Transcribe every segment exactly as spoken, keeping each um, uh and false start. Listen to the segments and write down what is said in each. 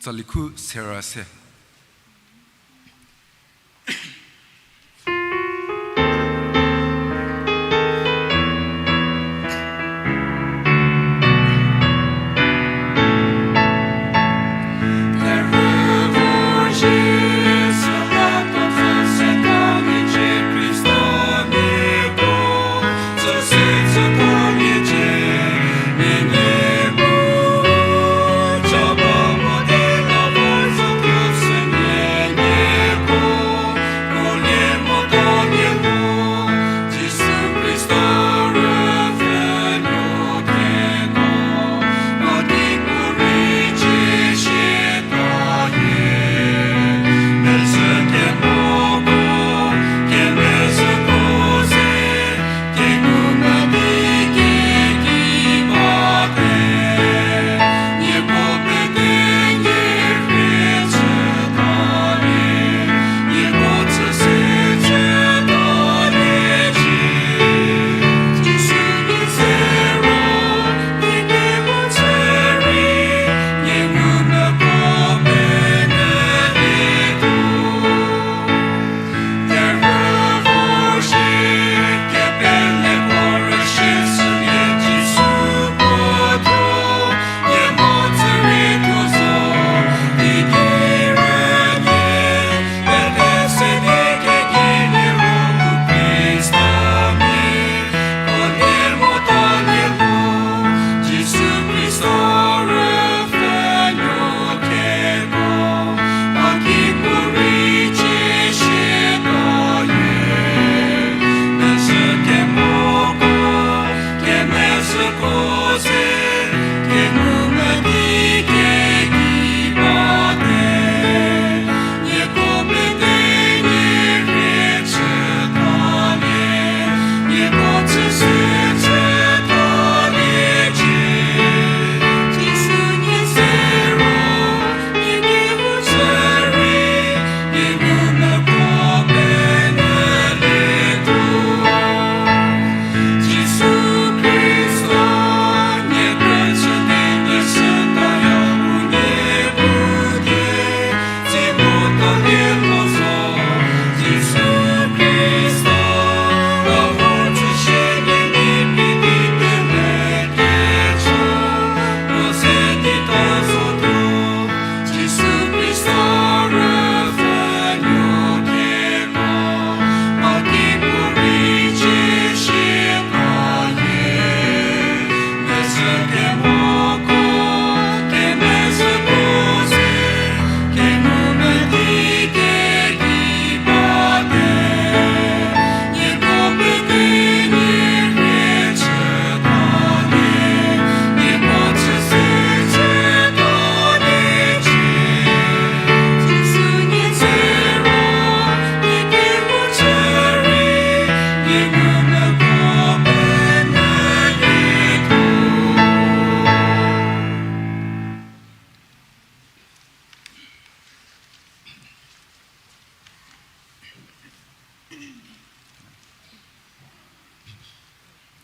Tsalikhu sera se.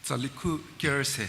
Tsalikhu kerse.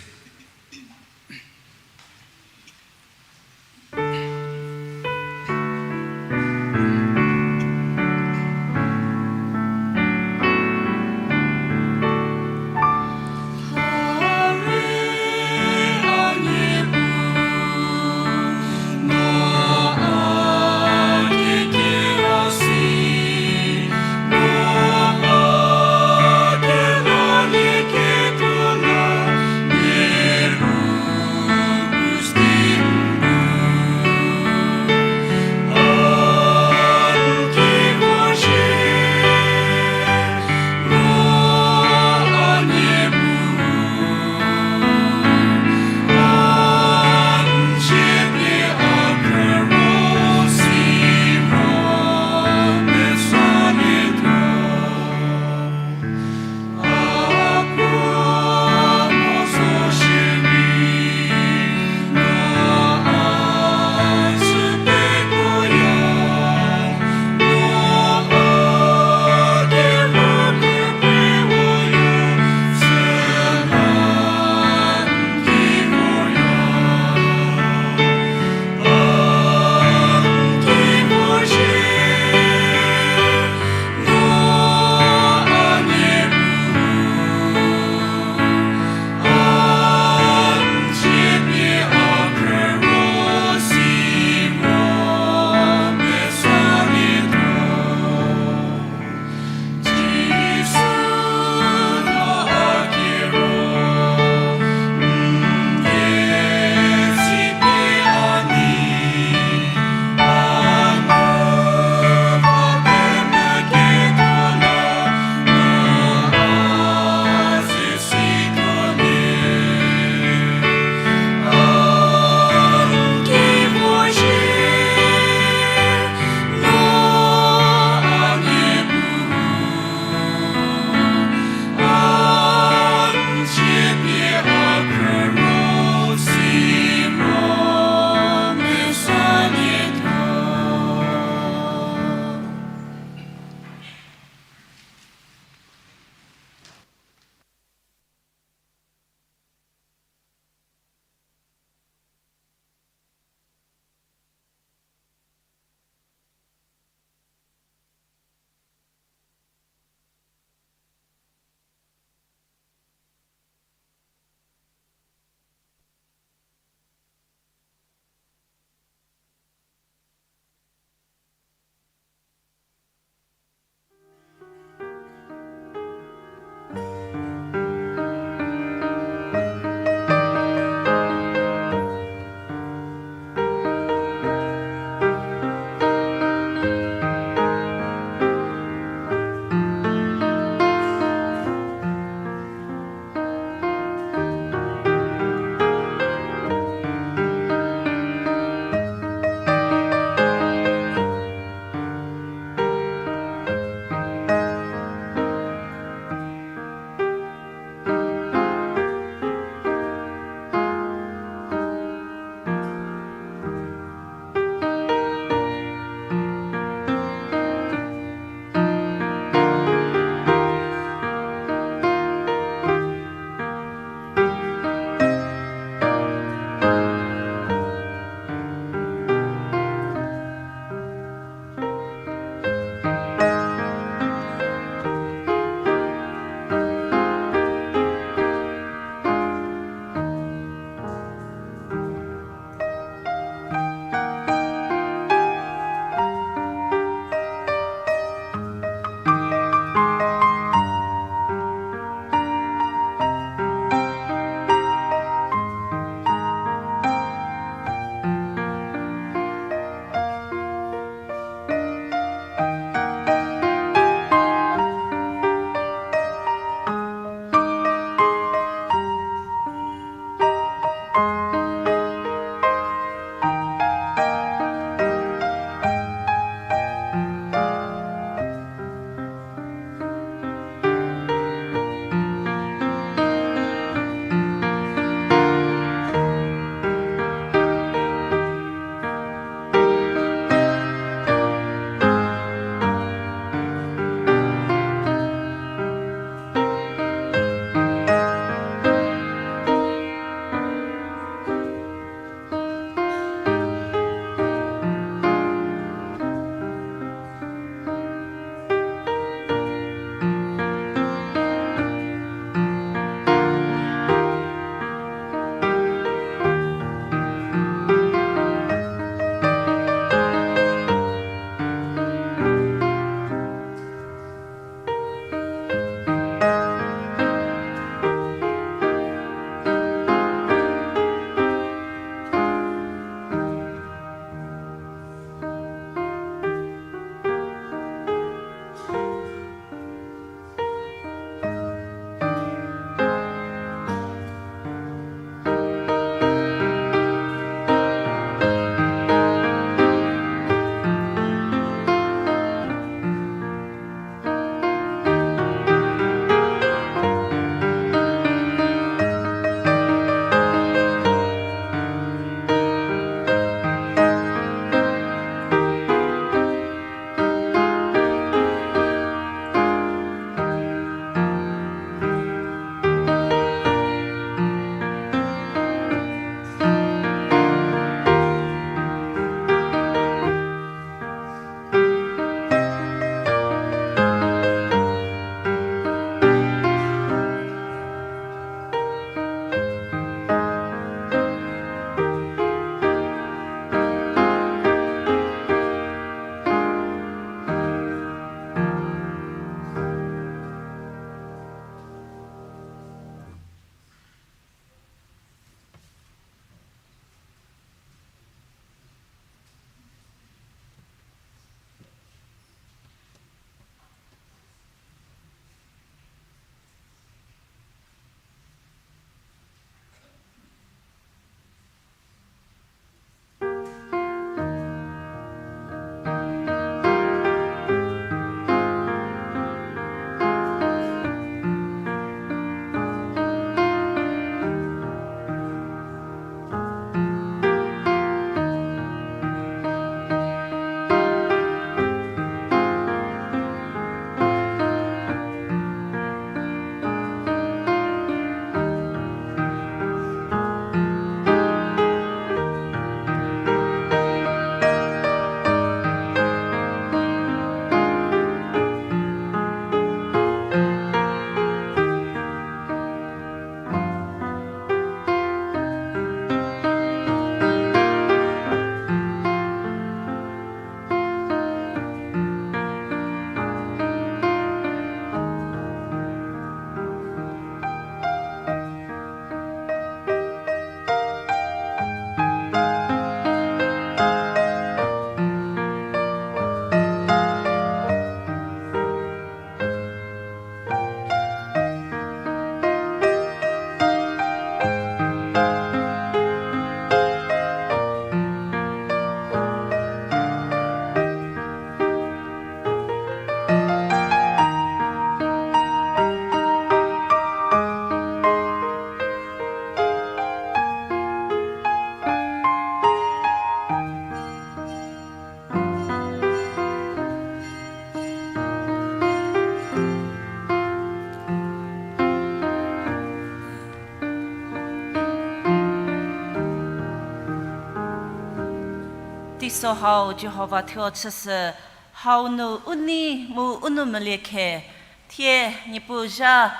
Teisozha hau Jihova thuo chüshü, hau nu u nei mu u nou mvülie khe, thie Niepuu zha,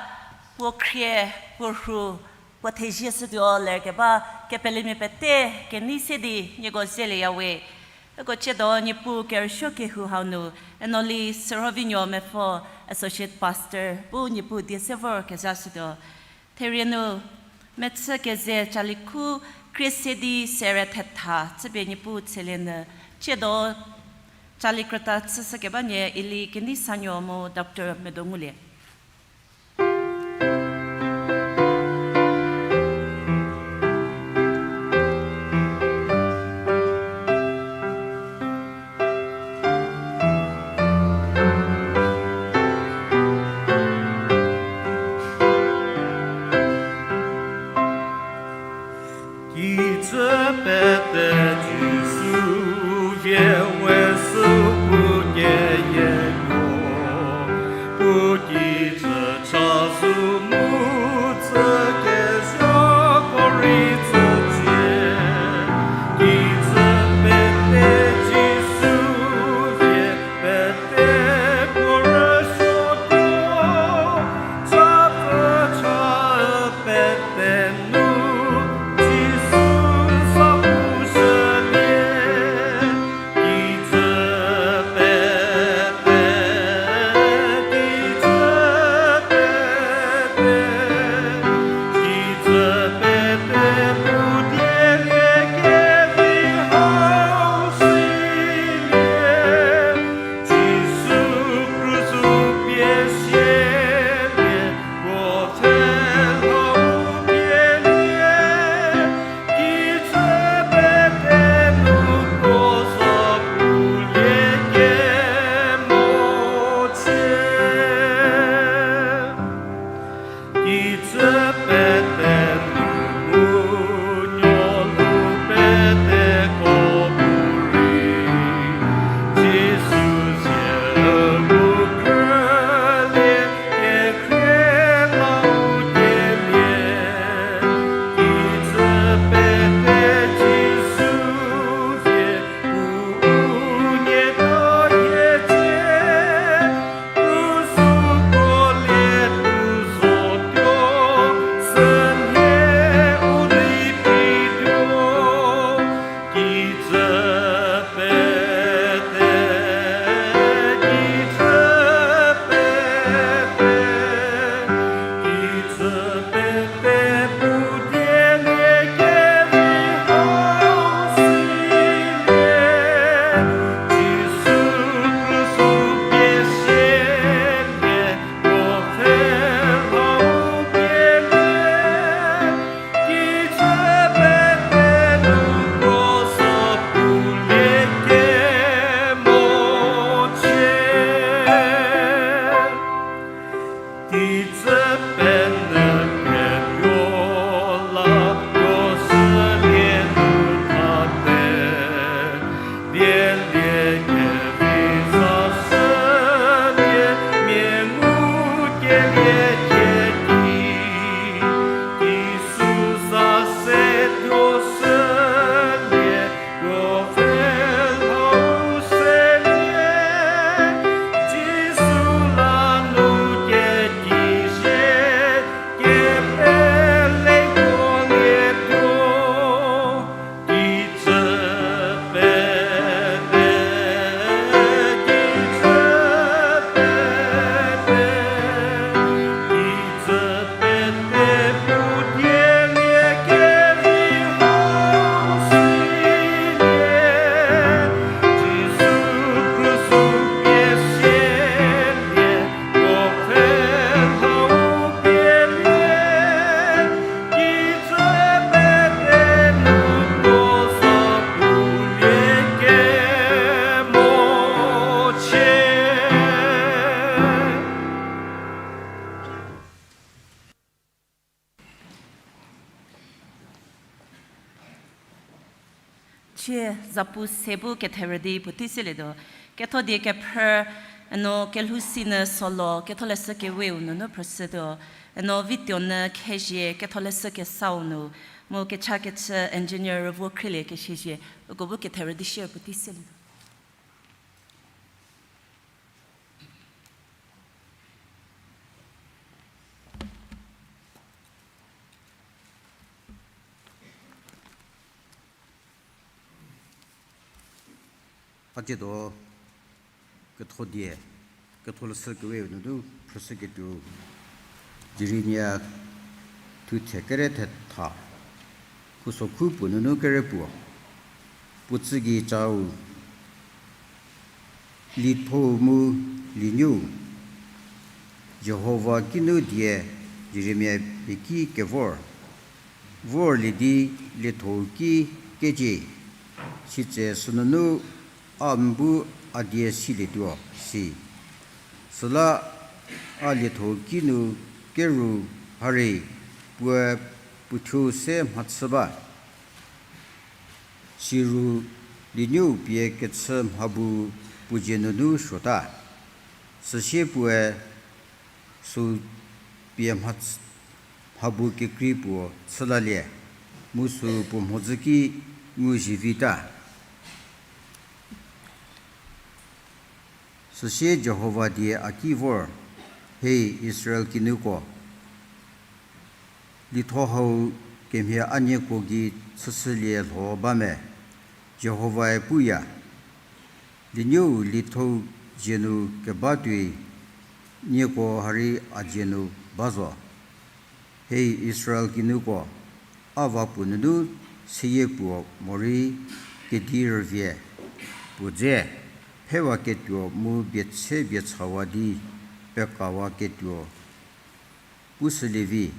puo khrie, puo rhu, puo thezie shütuo lerkeba kepelemia pete kenei se di nieko zelieyawe. Uko tsiedo Niepuu kerüsuo kehou hau nu, Enoli Sürhovinuo Mepfo, Associate Pastor bu Niepuu die se vorkezha shütuo. Therie nu, mechü keze cali khu krie se di sere thetha chüpie Niepuu tshelie nyü, tsiedo cali krüta chüshükeba nie Eli Keneisanuo mu Doctor Medo ngulie. Kijü pete Jisu vie we sü pu keyietuo, pu kijü chazou mu tsü kezhako rei tsücie. Kijü pete Jisu vie pete puo rüsuotuo, chapfü cha pete nu Jisu sa pushülie. Kijü pete, kijü pete, kijü pete pu dielie kevi hau silie. Jisu krüsu pie sielie, puo pfhe hau pielie. Kijü pete nu puo za pulie kemo chie. Kijü pete nu mu nuo nu peteko bu rei, Jisu zie mu krülie, kekhrie la u kielie. Kijü pete Jisu zie u unie ta hiecie, u süko lietuo zotuo, sünhie u rei pituo. Kijü pete, kijü pete, kijü pete pu dielie kevi hau silie. Jisu krüsu pie sielie, puo pfhe hau pielie. Kijü pete nu puo za pulie kemo chie. Kijü pete ketuo la puo shülie nu thate, bielie kevi za shülie, mia ngukelie kedi, Jisu za se tuo shülie, puo pfhe hau selie, Jisu la nu kedi zie, kepele kuolietuo. Kijü pete, kijü pete, kijü pete pu dielie kevi hau silie. Jisu krüsu pie sielie, puo pfhe hau pielie. Kijü pete nu puo za pulie kemo chie. Chie zapu se bu ketherü di puotei silietuo. Ketho die kephrü, eno kelhou si nyü solo, ketholeshü keweu nunu phrüshütuo. Eno video nyü khezie, ketholeshü kesau nu, mu kechakechü engineer vo khrielie kesiezie. Uko bu ketherü di share puotei selie. Paciedo ketho die, ketholeshü kewe nunu phrüshüketuo, Jeremia thuthe kere thetha, khusokhu puo nunu kere puo, puo tsü gei cau, litho mu linuo, Jihova kinu die Jeremia pie ki kevor, vorlie di litho ki kecie, sitse sünunu a n bu a die silietuo si. Süla a litho kinu keru hari puoe puothuo se mhachü ba. Siru linuo pie kechü mhabu puo dzie nunu suota. Süsie puoe sü pie mhachü, mhabu kekrei puo chülalie, mu sü puo mhodzü ki ngu zivita. Süsie Jihova die a ki vor, He Israel kinuko, litho hau kemhie a nieko gei chüshülie lho ba me? Jihovae puya, Linuou litho dzie nu keba tuoi nieko hari a dzie nu ba zo. He Israel kinuko, a va puo nunu seyie puo morei kedi rüvie puo dze, phewaketuo mu bietse bietsawa di pekawaketuo pushülie vi.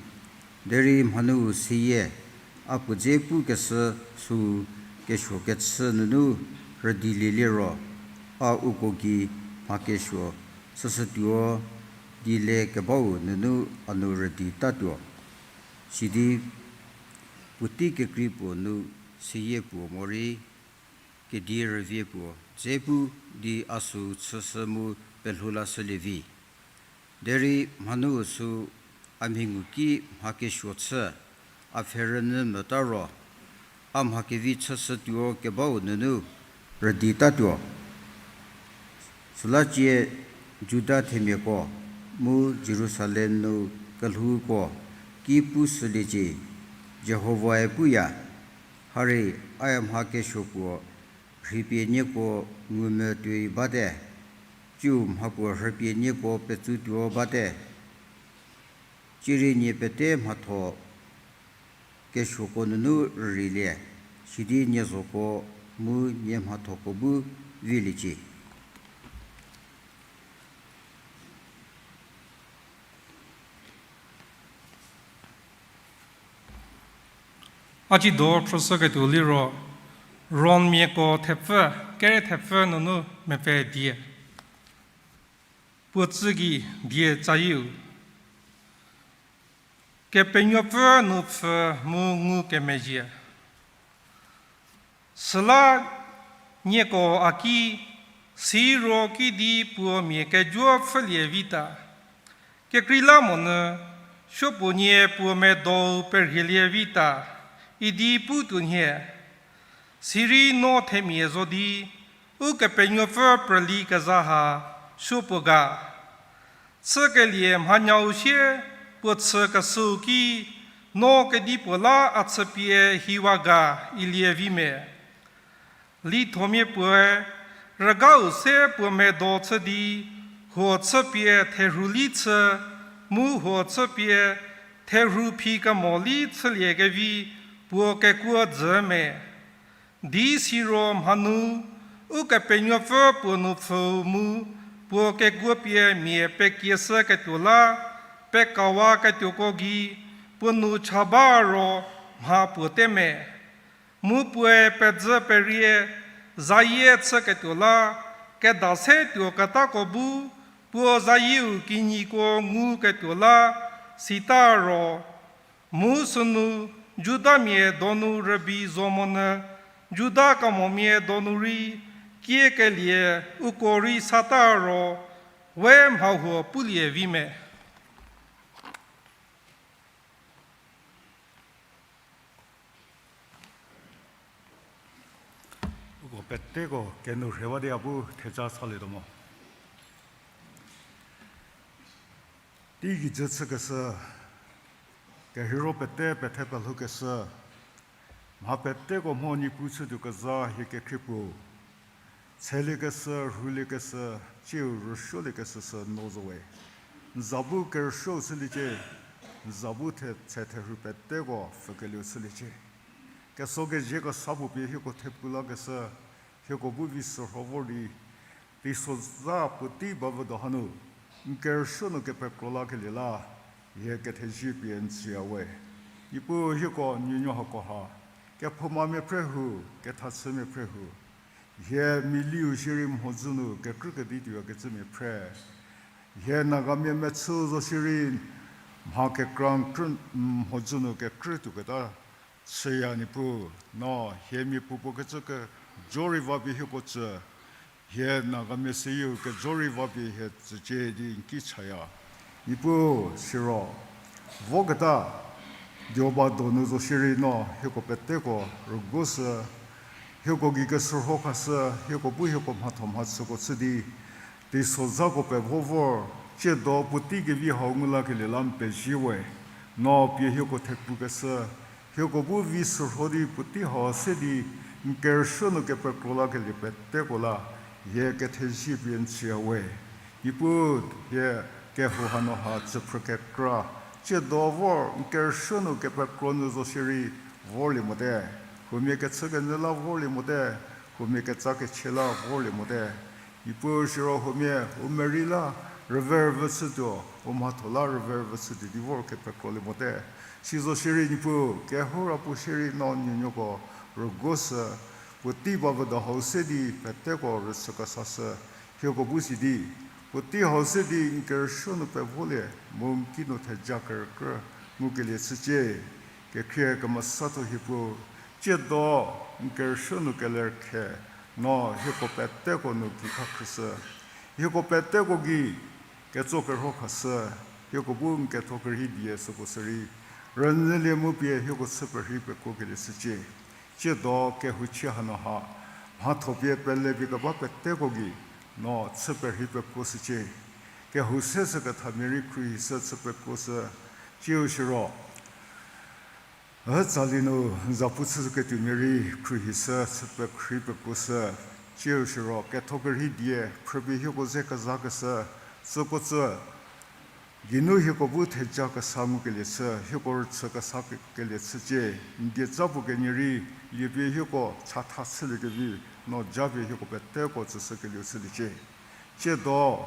Derei mhanuü seyie a puo dze pukeshü süu kesuo kechü nunu rüdilieliro, a uko gei mha kesuo chüshütuo di le kebau nunu a nu rüdi tatuo. Sidi puotei kekrei puo nu seyie puo morei kedi rüvie puo dze pu di a süu chüshü mu pelhoulashülie vi. Derei mhanuü süu a mhingu ki mha kesuo chü a pfhe rünyü mota ro, a mha kevi chüshütuo kebau nunu rüdi tatuo. Süla cie Juda themiako mu Jerusalem nu kelhouko ki pushüliecie, Jihovae puya, Hari, a mha kesuo puo rhipie nieko ngumvü tuoi bate, tsiu mha puo rhüpie nieko petsutuo bate. Cierei nie pete mhatho kesuoko nunu rüreilie, sidi nie zoko mu nie mhathoko bu viliecie. A tsiedo phrüshüketuo liro, Rommiako thepfü, kere thepfü nunu mepfü die. Puo tsü gei die tsayieu. Kepenuopfü nu pfhü mu ngukemezhie. Süla nieko a ki, siro kidi puo mia kejuo pfhülie vita. Kekreilamonyü, supuonie puo medou perhielie vita, idi putuo nhie. Sirei no themia zo di, Ukepenuopfü prüli kezha ha, supuo ga. Chükelie mhanyau sie puo chükeshüu ki, no kedipuo la a chüpie hiwa ga ilie vi me. Lithomia puoe, rügau se puo medo chü di, huo chüpie therhu li chü, mu huo chüpie therhu phi kemo li chülie kevi puo kekuo dzü me. Di siro mhanu, Ukepenuopfü puo nu pfhüu mu, puo kekuo pie mia pekieshüketuo la, pekawaketuoko gei, puo nu cha ba ro mha puo te me. Mu puoe pedzü perie, zayie chüketuo la, keda se tuo ketako bu, puo zayieu kinyiko nguketuo la, sita ro, mu sünu Judamia donu rübei zo monyü, Juda kemomia donu rei, kiekelie uko rei sata ro, we mha huo pulie vi me. Peteko kenu rhewa di a bu theja salietuo mo. Teigei jü chükeshü, kerheiro pete pethe pelhoukeshü, mha peteko mho Niepuu chütuo kezha hie kekhrie puo, tseliekeshü, rhuliekeshü, tsiu rüsuoliekeshü sü no zo we. N za bu kerüsuou chüliecie, n za bu the, tse therhu peteko pfhükelieu chüliecie. Keso kezie kesa puo pie hieko thepu lakeshü, hieko bu vi sürho vor di, teisozha puotei ba vü do hanu, n kerüsuo nu kepekro lakelie la, hie kethezie pie n tsüya we. Niepuu hieko nuonuo hakoha, kephoumamia phre hu, kethachümia phre hu, hie miliu shierei mhodzü nu kekrü kedi tuoyakecümia phre. Hie Nagamia mechü zo shierei mha kekra krü, mhodzü nu kekrü tuoketa chüya Niepuu, no hie mia puopuo kecü kejo rei va pie hieko tsü, hie Nagamia seyieu kejo rei va pie hie tsücie di n ki chaya. Niepuu siro, voketa, dioba donu zo shierei no hieko peteko rüguoshü, hieko gei kesürho khashü, hieko bu hieko mhatho mhachüko chü di, teisozhako pevo vor, tsiedo puotei kevi hau ngu lakelie la n pezie we, no pie hieko thepukeshü, hieko bu vi sürho di puotei hau se di, n kerüsuo nu kepekro lakelie peteko la, hie kethezie pie n tsüya we. Niepuu, hie kehou hanu ha tsüphrü kekra, tsiedo vor n kerüsuo nu kepekro nu zo shierei vorlie mote, huomia kechükenyü la vorlie mote, huomia ketsa kechie la vorlie mote. Niepuu siro huomia u merei la rüve rüvü chütuo, u mhatho la rüve rüvü chütuo di vor kepekrolie mote. Sizo shierei Niepuu, kehou ra puo shierei no nuonuoko rüguoshü, puotei ba vü do hau se di peteko rüchü kesashü, hieko bu si di, puotei hau se di n kerüsuo nu pevolie, mu n ki nu theja kerükrü ngukelie chücie. Kekhrie kemesatho hie puo, tsiedo n kerüsuo nu kelerkhe, no hieko peteko nu ki khakhrüshü. Hieko peteko gei ketso kerho khashü, hieko bu n ketho kerhei die süko sürei, rünyülie mu pie hieko chü perhei pekuokelie chücie. Tsiedo kehouchie hanu ha, mhatho pie pele pie keba peteko gei, no chü perhei pekuoshücie. Kehou se sü kethamia rei khruohishü chü pekuoshü, tsiu siro ütsali nu n zapu chüketuomia rei khruohishü chü perhei pekuoshü, tsiu siro ketho kerhei die phrüpie hieko ze kezakeshü, süko tsü geinu hieko bu theja kesa ngukelie chü, hieko rüchü kesa ke-, kelie chücie, n dietsa puo kenie rei, liepie hieko chatha chüliekevi, no japie hieko peteko tsüshükelieu chüliecie. Tsiedo,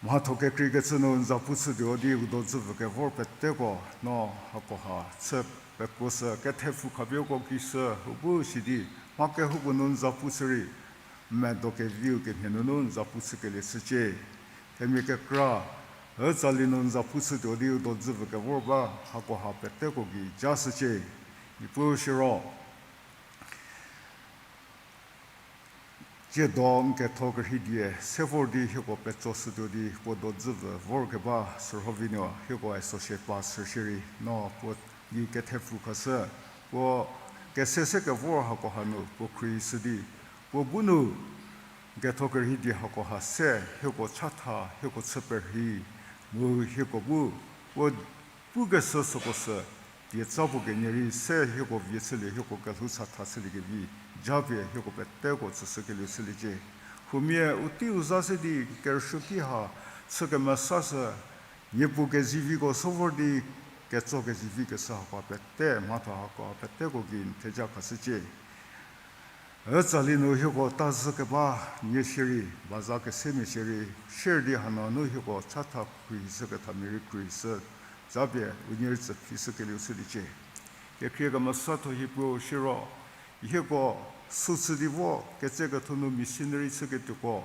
mhatho kekreikecü nu n zapu chütuo di u dodzü vü kevor peteko, no hakoha chü pekuoshü, kethepfü khapie uko kishü, u bu si di, mha kehoupuo nu n zapu chü rei, medo keviu kemhie nunu n zapu chükelie chücie. Themia kekra, ütsali nu n zapu chütuo di u dodzü vü kevor ba, hakoha peteko gei jashücie. Niepuu siro, tsiedo n ketho kerhei die se vor di hieko petsoshütuo di puo dodzü vü vorkeba sürhovinuo hieko associate pastor shierei no puo gei kethepfü khashü, puo kese se kevor hakoha nu puo khruohishü di, puo bu nu n ketho kerhei die hakoha se hieko chatha, hieko chü perhei, mu hieko bu puo pukeshü süko sü, dietsa puo kenie rei se hieko vie chülie, hieko kelhou chatha chüliekevi, japie hieko peteko tsüshükelieu chüliecie. Huomia u tei u za se di kerüsuoki ha chü kemesashü, niepu keziviko so vor di ketso kezivi keshü hakoha pete, mhatho hakoha peteko gei n theja khashücie. Ütsali nu hieko tazhü keba nie shierei, baza kesemia shierei, sier di hanu nu hieko chatha khruohishü kethamia rei khruohishü, japie unie rei tsü phishükelieu chüliecie. Kekhrie kemesatho hie puo siro, hieko sü chü di vo, ketseketho nu missionary chüketuoko,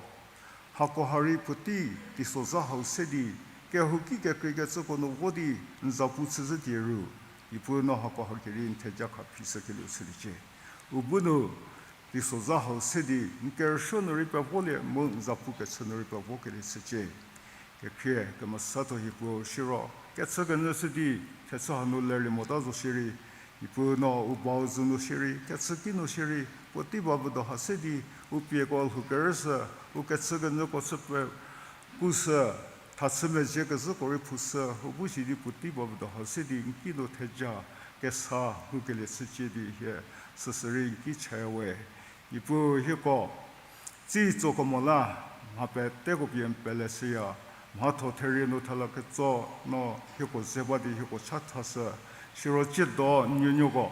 hakoha rei puotei teisozha hau se di, kehouki kekreikecüko nu vo di n zapu chüzhü tie ru, Niepuu no hakoha kerei n theja kha phishükelieu chüliecie. U bu nu teisozha hau se di n kerüsuo nu rei pevolie mu n zapu kechü nu rei pevokelie chücie. Kekhrie kemesatho hie puo siro, kechükenyü shü di thechü hanu lerlie mota zo shierei, Niepuu no u bau zü nu shierei, kechüki nu shierei, puotei ba bu do ha se di, u pieko lhou kerüshü, u kechükenyüko chü pe kushü, thachü mezhie kezhüko rei phushü, u bu shi di puotei ba bu do ha se di n ki nu theja kesa ngukelie chücie di hie süsü rei n ki chaya we. Niepuu hieko tsitso kemo la, mha peteko pie n pele shüya, mhatho therie nu thela ketso no hieko ze ba di hieko chathashü, siro tsiedo nuonuoko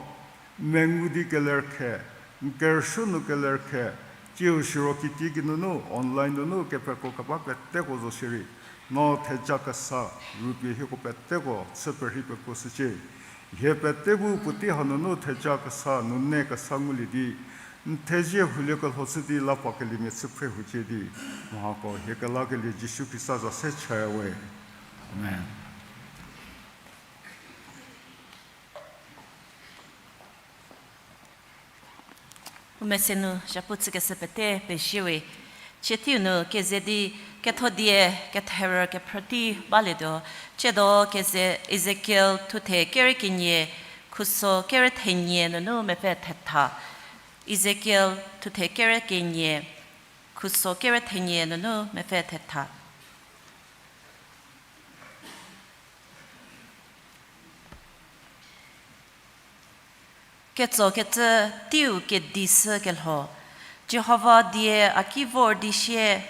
mengu di keler khe, n kerüsuo nu keler khe, tsiu siro kitiekinu nunu online nunu kepekro keba peteko zo shierei, no theja kesa rupie hieko peteko chü perhei pekuo shücie. Hie pete bu puotei hanunu theja kesa nunu kesa ngulie di, n thezie hulie kelho chü di la pa keliemia chü phre hucie di, mhako hie kelakelie Jisu Khrista za se chaya we. Amen. U mese nu zhapu chükeshü pete pezie we. Chietiu nu keze di ketho die ketherü kephrütei balietuo. Tsiedo keze Ezekiel thuthe kere kenie, khuso kere thenie nunu mepfü thetha. Ezekiel thuthe kere kenie, khuso kere thenie nunu mepfü thetha. Ketsokecü teiu kedishü kelho, Jihova die a ki vor di sie.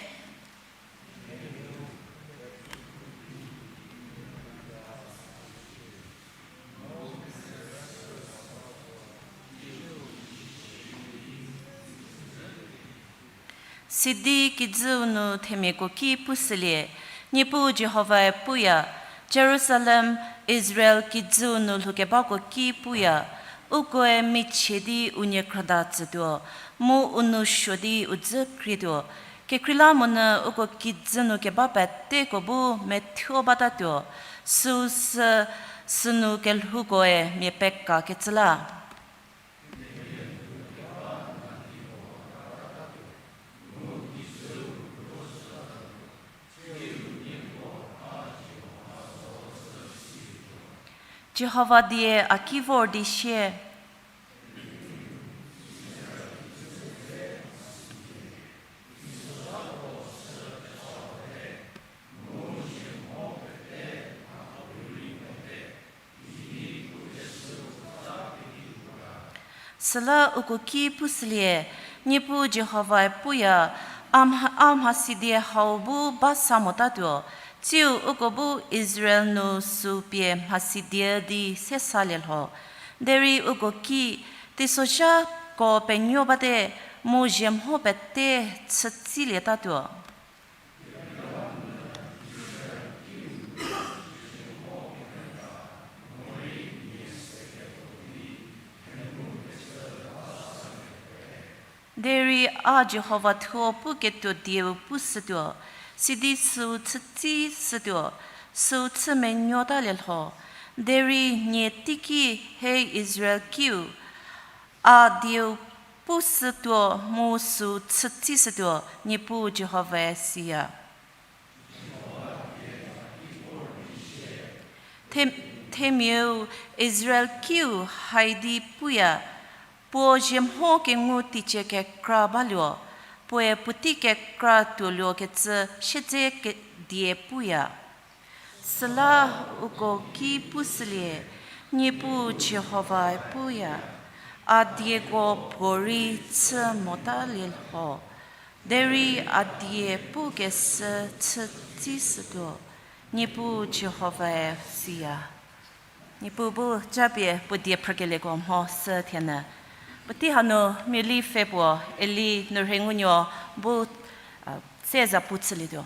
Sidi kijüu nu themiako ki pushülie, Niepuu Jihovae puya, Jerusalem, Israel kijüu nu lhoukebako ki puya, ukoe michie di unie khrüda tsütuo, mu u nou suo di u dzü krietuo. Kekreilamonyü uko kijü nu keba peteko bu methuo batatuo, süu sü sünu kelhoukoe mia pekakecü la. Jihova die a ki vor di sie. Süla uko ki pushülie, Niepuu Jihovae puya, a mha-, a mhasidie hau bu ba sa motatuo, tsiu uko bu Israel nu süu pie mhasidie di se salie lho. Derei uko ki, teisozhako penuo bate, mu zhie mho pete chütsilietatuo. Derei a Jihova thuo puketuo dieu pushütuo, sidi süu chütsishütuo, süu chü menuotalie lho. Derei nie teiki, he Israel kiu, a dieu pushütuo mu süu chütsishütuo, Niepuu Jihovae siya. The-, themiau Israel kiu haidi puya, puo zhie mho kengu teicie kekra baluo, puoe puotei kekra tuoluokecü siedze kedie puya. Süla uko ki pushülie, Niepuu Jihovae puya, a dieko puorei chü motalie lho, derei a die pukeshü chütsishütuo, Niepuu Jihovae siya. Niepuu bu japie puo die phrükelieko mho sü thienyü. Puotei hanu miali pfhe puo Eli Nurhengunuo bu, a, se zapu chülietuo.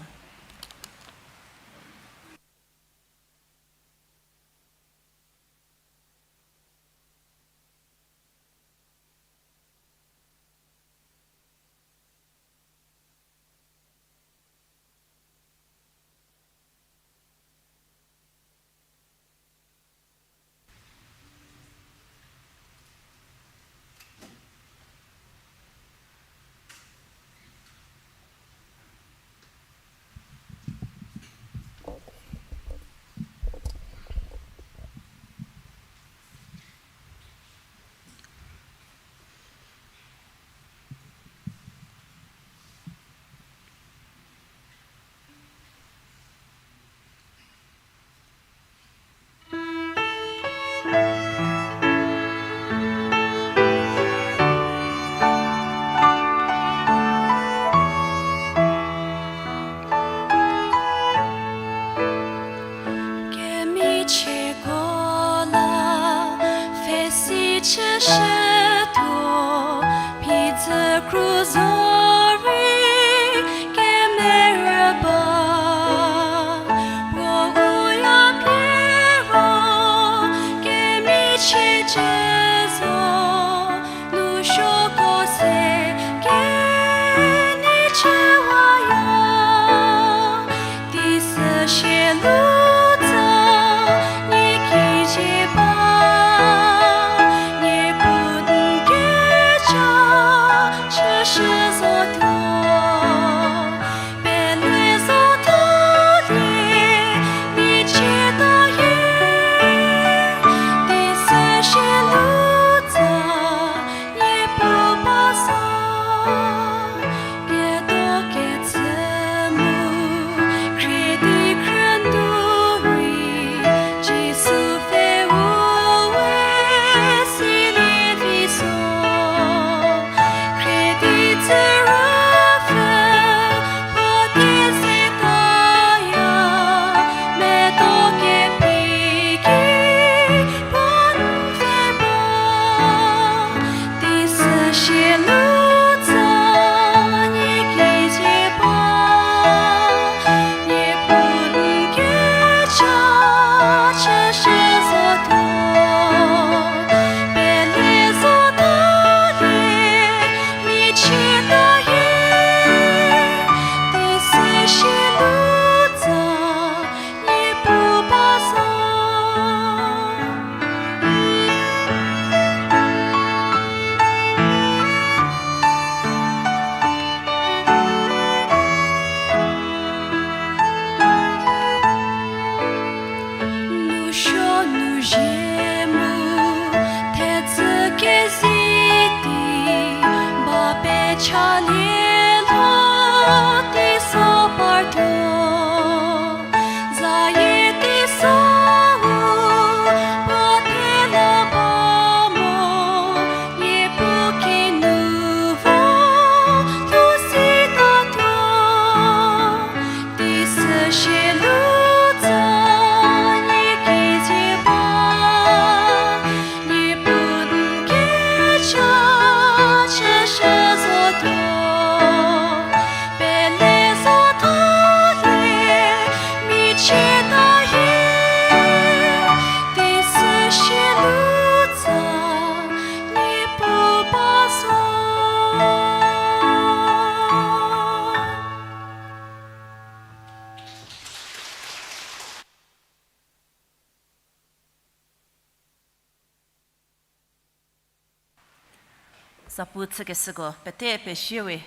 Zapu chükeshüko pete pezie we.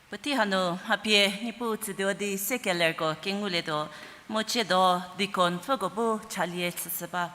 Puotei hanu mha pie Niepuu tsütuo di se kelerko kengulietuo, mu tsiedo deacon pfüko bu chalie chüshü ba.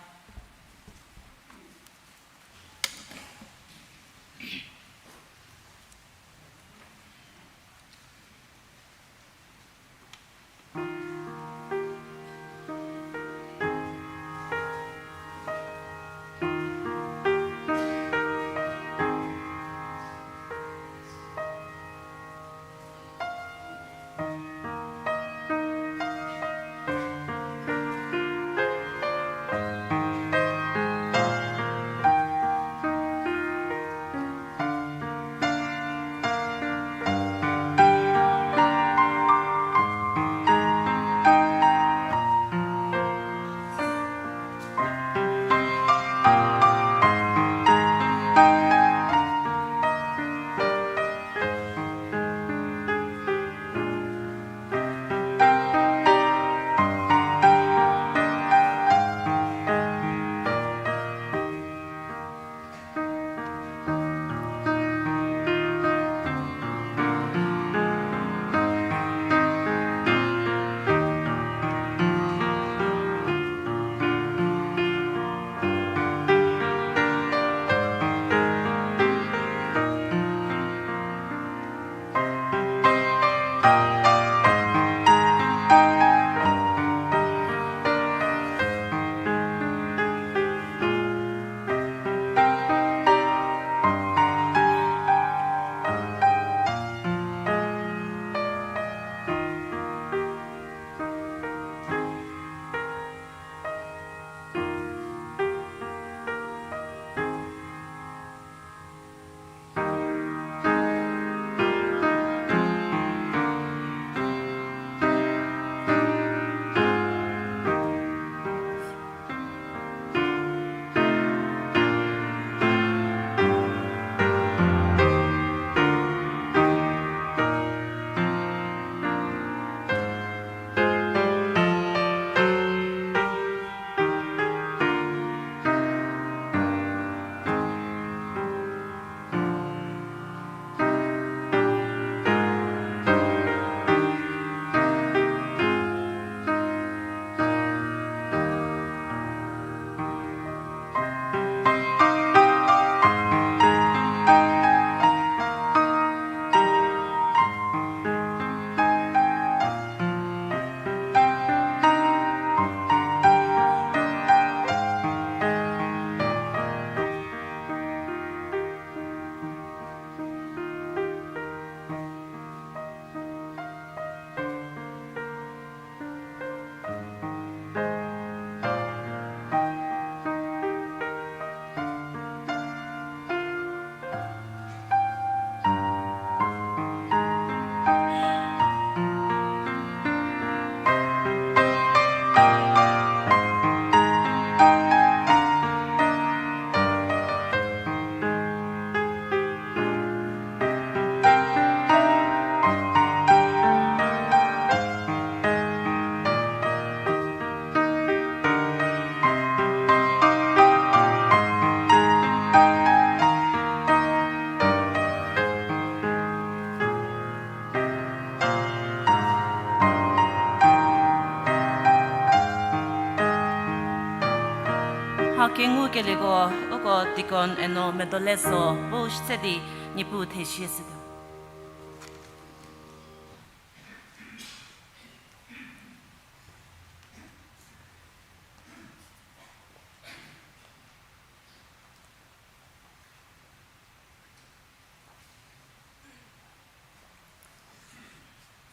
Mha kengukelieko, uko deacon eno medo le zo, bu shüse di Niepuu thezie shütuo.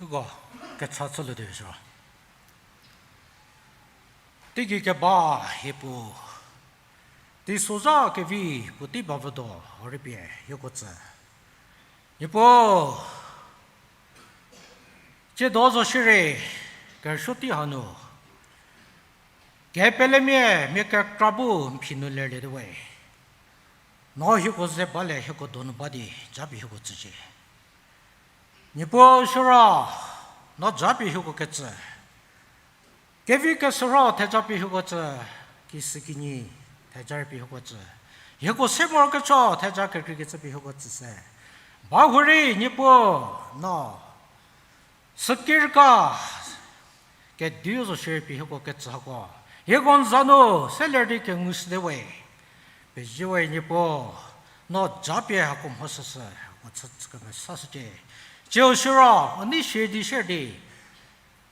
Uko kecha chülie di zo. Teigei keba hie puo, teisozha kevi puotei ba vüdo rei pie hieko tsü. Niepuu, tsiedo zo shierei, kerüsuo tei hanu kepelemia mia kekra bu n phi nu lerlie te we. No hieko ze balie hieko donu ba di japie hieko tsücie. Niepuu siro, no japie hieko ketsü. Kevi kesüro thejapie hieko tsü, kisükinyi theja rei pie hieko tsü. Hieko se morokesuo theja kekreikecü pie hieko tsüse. Bahurei Niepuu, no sükirka kediu zo shierei pie hieko ketsü hako, hieko n za nu seler di kengushüte we. Pezie we Niepuu, no japie hako mhoshüshü, hako chü chü kemesashücie. Tsiu siro u nei shie di shie di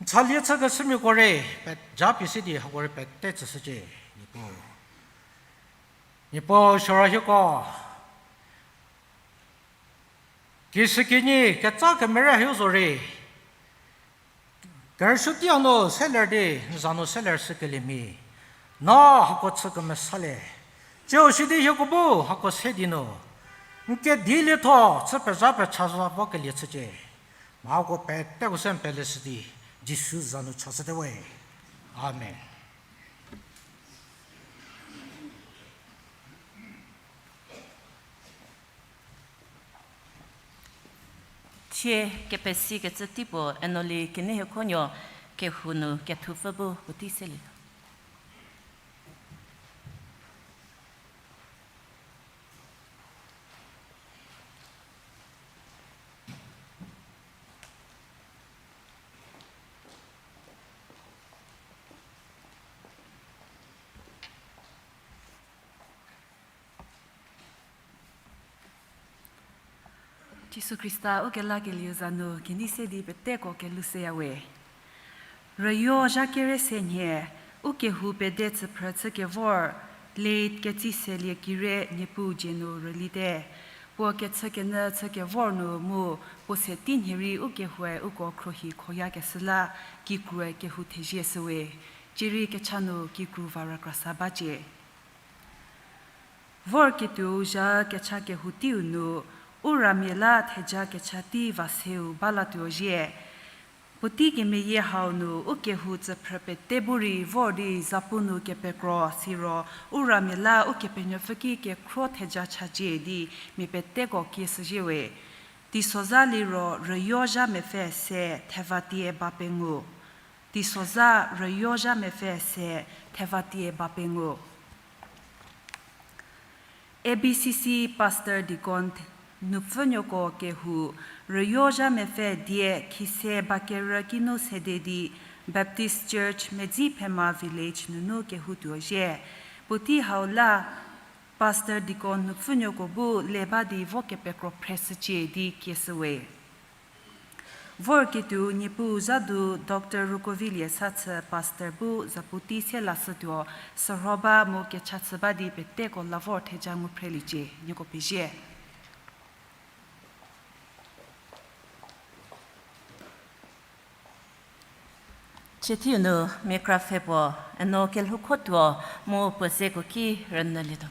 n tsalie chükeshümiako rei pe- japie se di hako rei pete tsüshücie, Niepuu. Niepuu siro hieko kishükinyi ketsa kemere hiu zorei kerüshütei hanu seler di n za nu seler shükelie mhie, no hako chü kemesalie. Tsiu sidi hieko bu hako se di nu n kedi lietho chü pezha pecha za vokelie chücie. Mha hako peteko se n peleshü di Jisu za nu chashüte we. Amen. Thie kepesikecü tei puo Enoli Keneihiekhonuo kehou nu kethupfü bu puotei selie. Jisu Khrista ukelakelieu za nu kenei se di peteko kelhou seyawe. Rüyo zha kere se nhie, u kehou pede chüphrü chükevor, late Ketsiselie Kire Niepuu dzie nu rülite. Puo kechükenyü chükevor nu mu puo se tei nhie rei u kehoue uko khruohi khoyakeshü la kikrue kehou thezie shüwe. Cierei kecha nu kikru va rükrasa bacie. Vorketuou zha kecha kehou teiu nu, u ramia la theja kecha tei va seu ba latuo zhie. Puotei kemeyie hau nu u kehou tsüphrü pete bu rei vor di zapu nu kepekro siro, u ramia la Ukepenuopfü ki kekhro theja chacie di mia peteko kieshüzhie we. Teisozha liro rüyo zha mepfü se thevatie ba pengou. Teisozha rüyo zha mepfü se thevatie ba pengou. A B C C Pastor Deacon Nupfünuoko kehou rüyo zha mepfü die khise ba kerü kinu sede di Baptist Church Medziphema Village nunu kehoutuo zhie. Puotei hau la Pastor Deacon Nupfünuoko bu le ba di vo kepekro phreshücie di kieshüwe. Vorketuo Niepuu zha du Doctor Rukovilie Sathü Pastor bu zapu tei se lashütuo, sürho ba mu kecha chü ba di peteko la vor theja ngu phreliecie, nieko pezie. Chüthiu nu mia kra pfhe puo, eno kelhoukhotuo mu puo zeko ki rünyülietuo.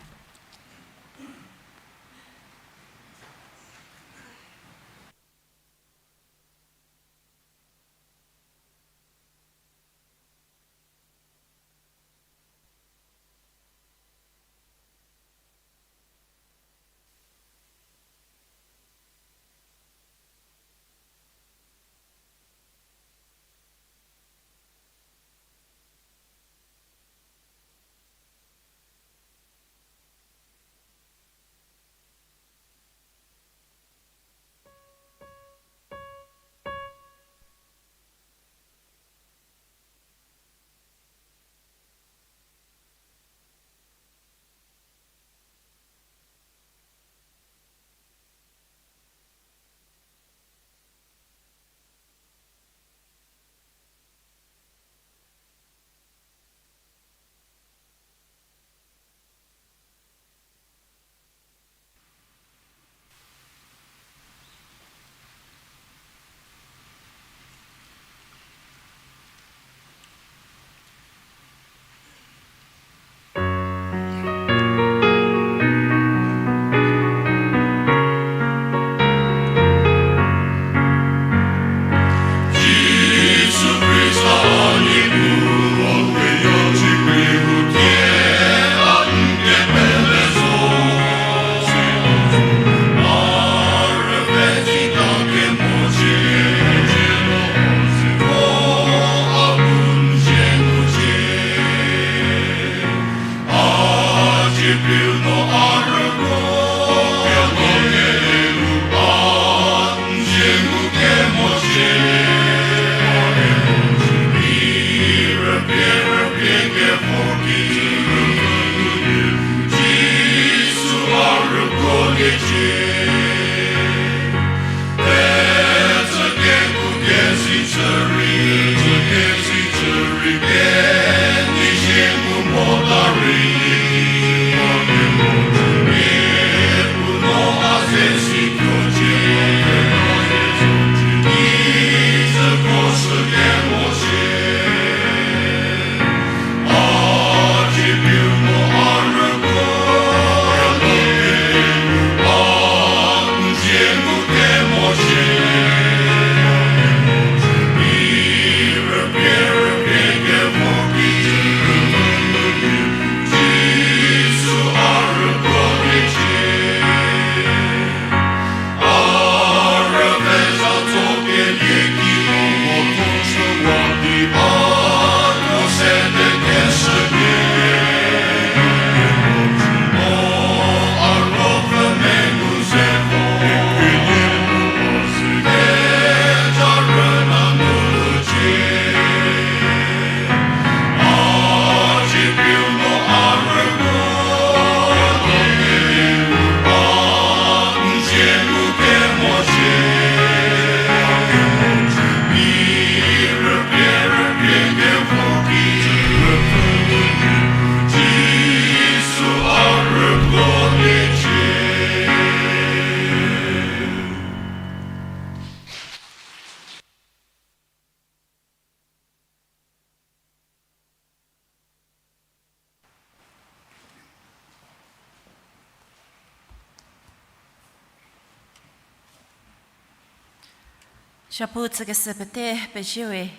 Shapu tsükeshü pete pezie we,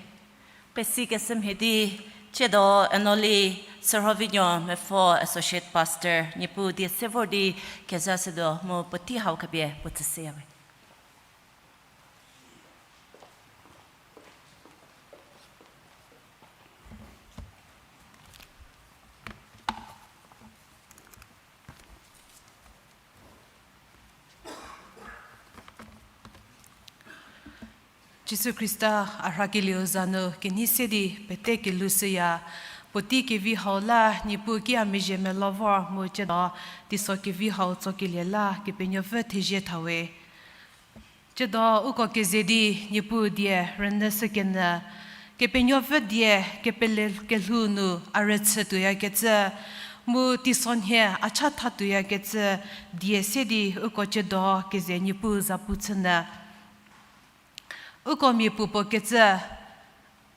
pesikeshü mhie di, tsiedo Enoli Sürhovinuo Mepfo Associate Pastor, Niepuu die se vor di kezashütuo mu puotei hau khapie puo tsüshüya we. Jisu Khrista a rhakelieu za nu kenei se di pete kelhou shüya, puotei kevi hau la Niepuu ki a mezhie melou vor mu tsiedo teiso kevi hau tsokelie la Kepenuopfü thezie tha we. Tsiedo uko keze di Niepuu die rünyüshükenyü, Kepenuopfü die kepele kelhou nu a rüchü tuoyakecü, mu teisonhie a chatha tuoyakecü die se di uko tsiedo keze Niepuu zapu chünyü. Uko mia puopuo kecü,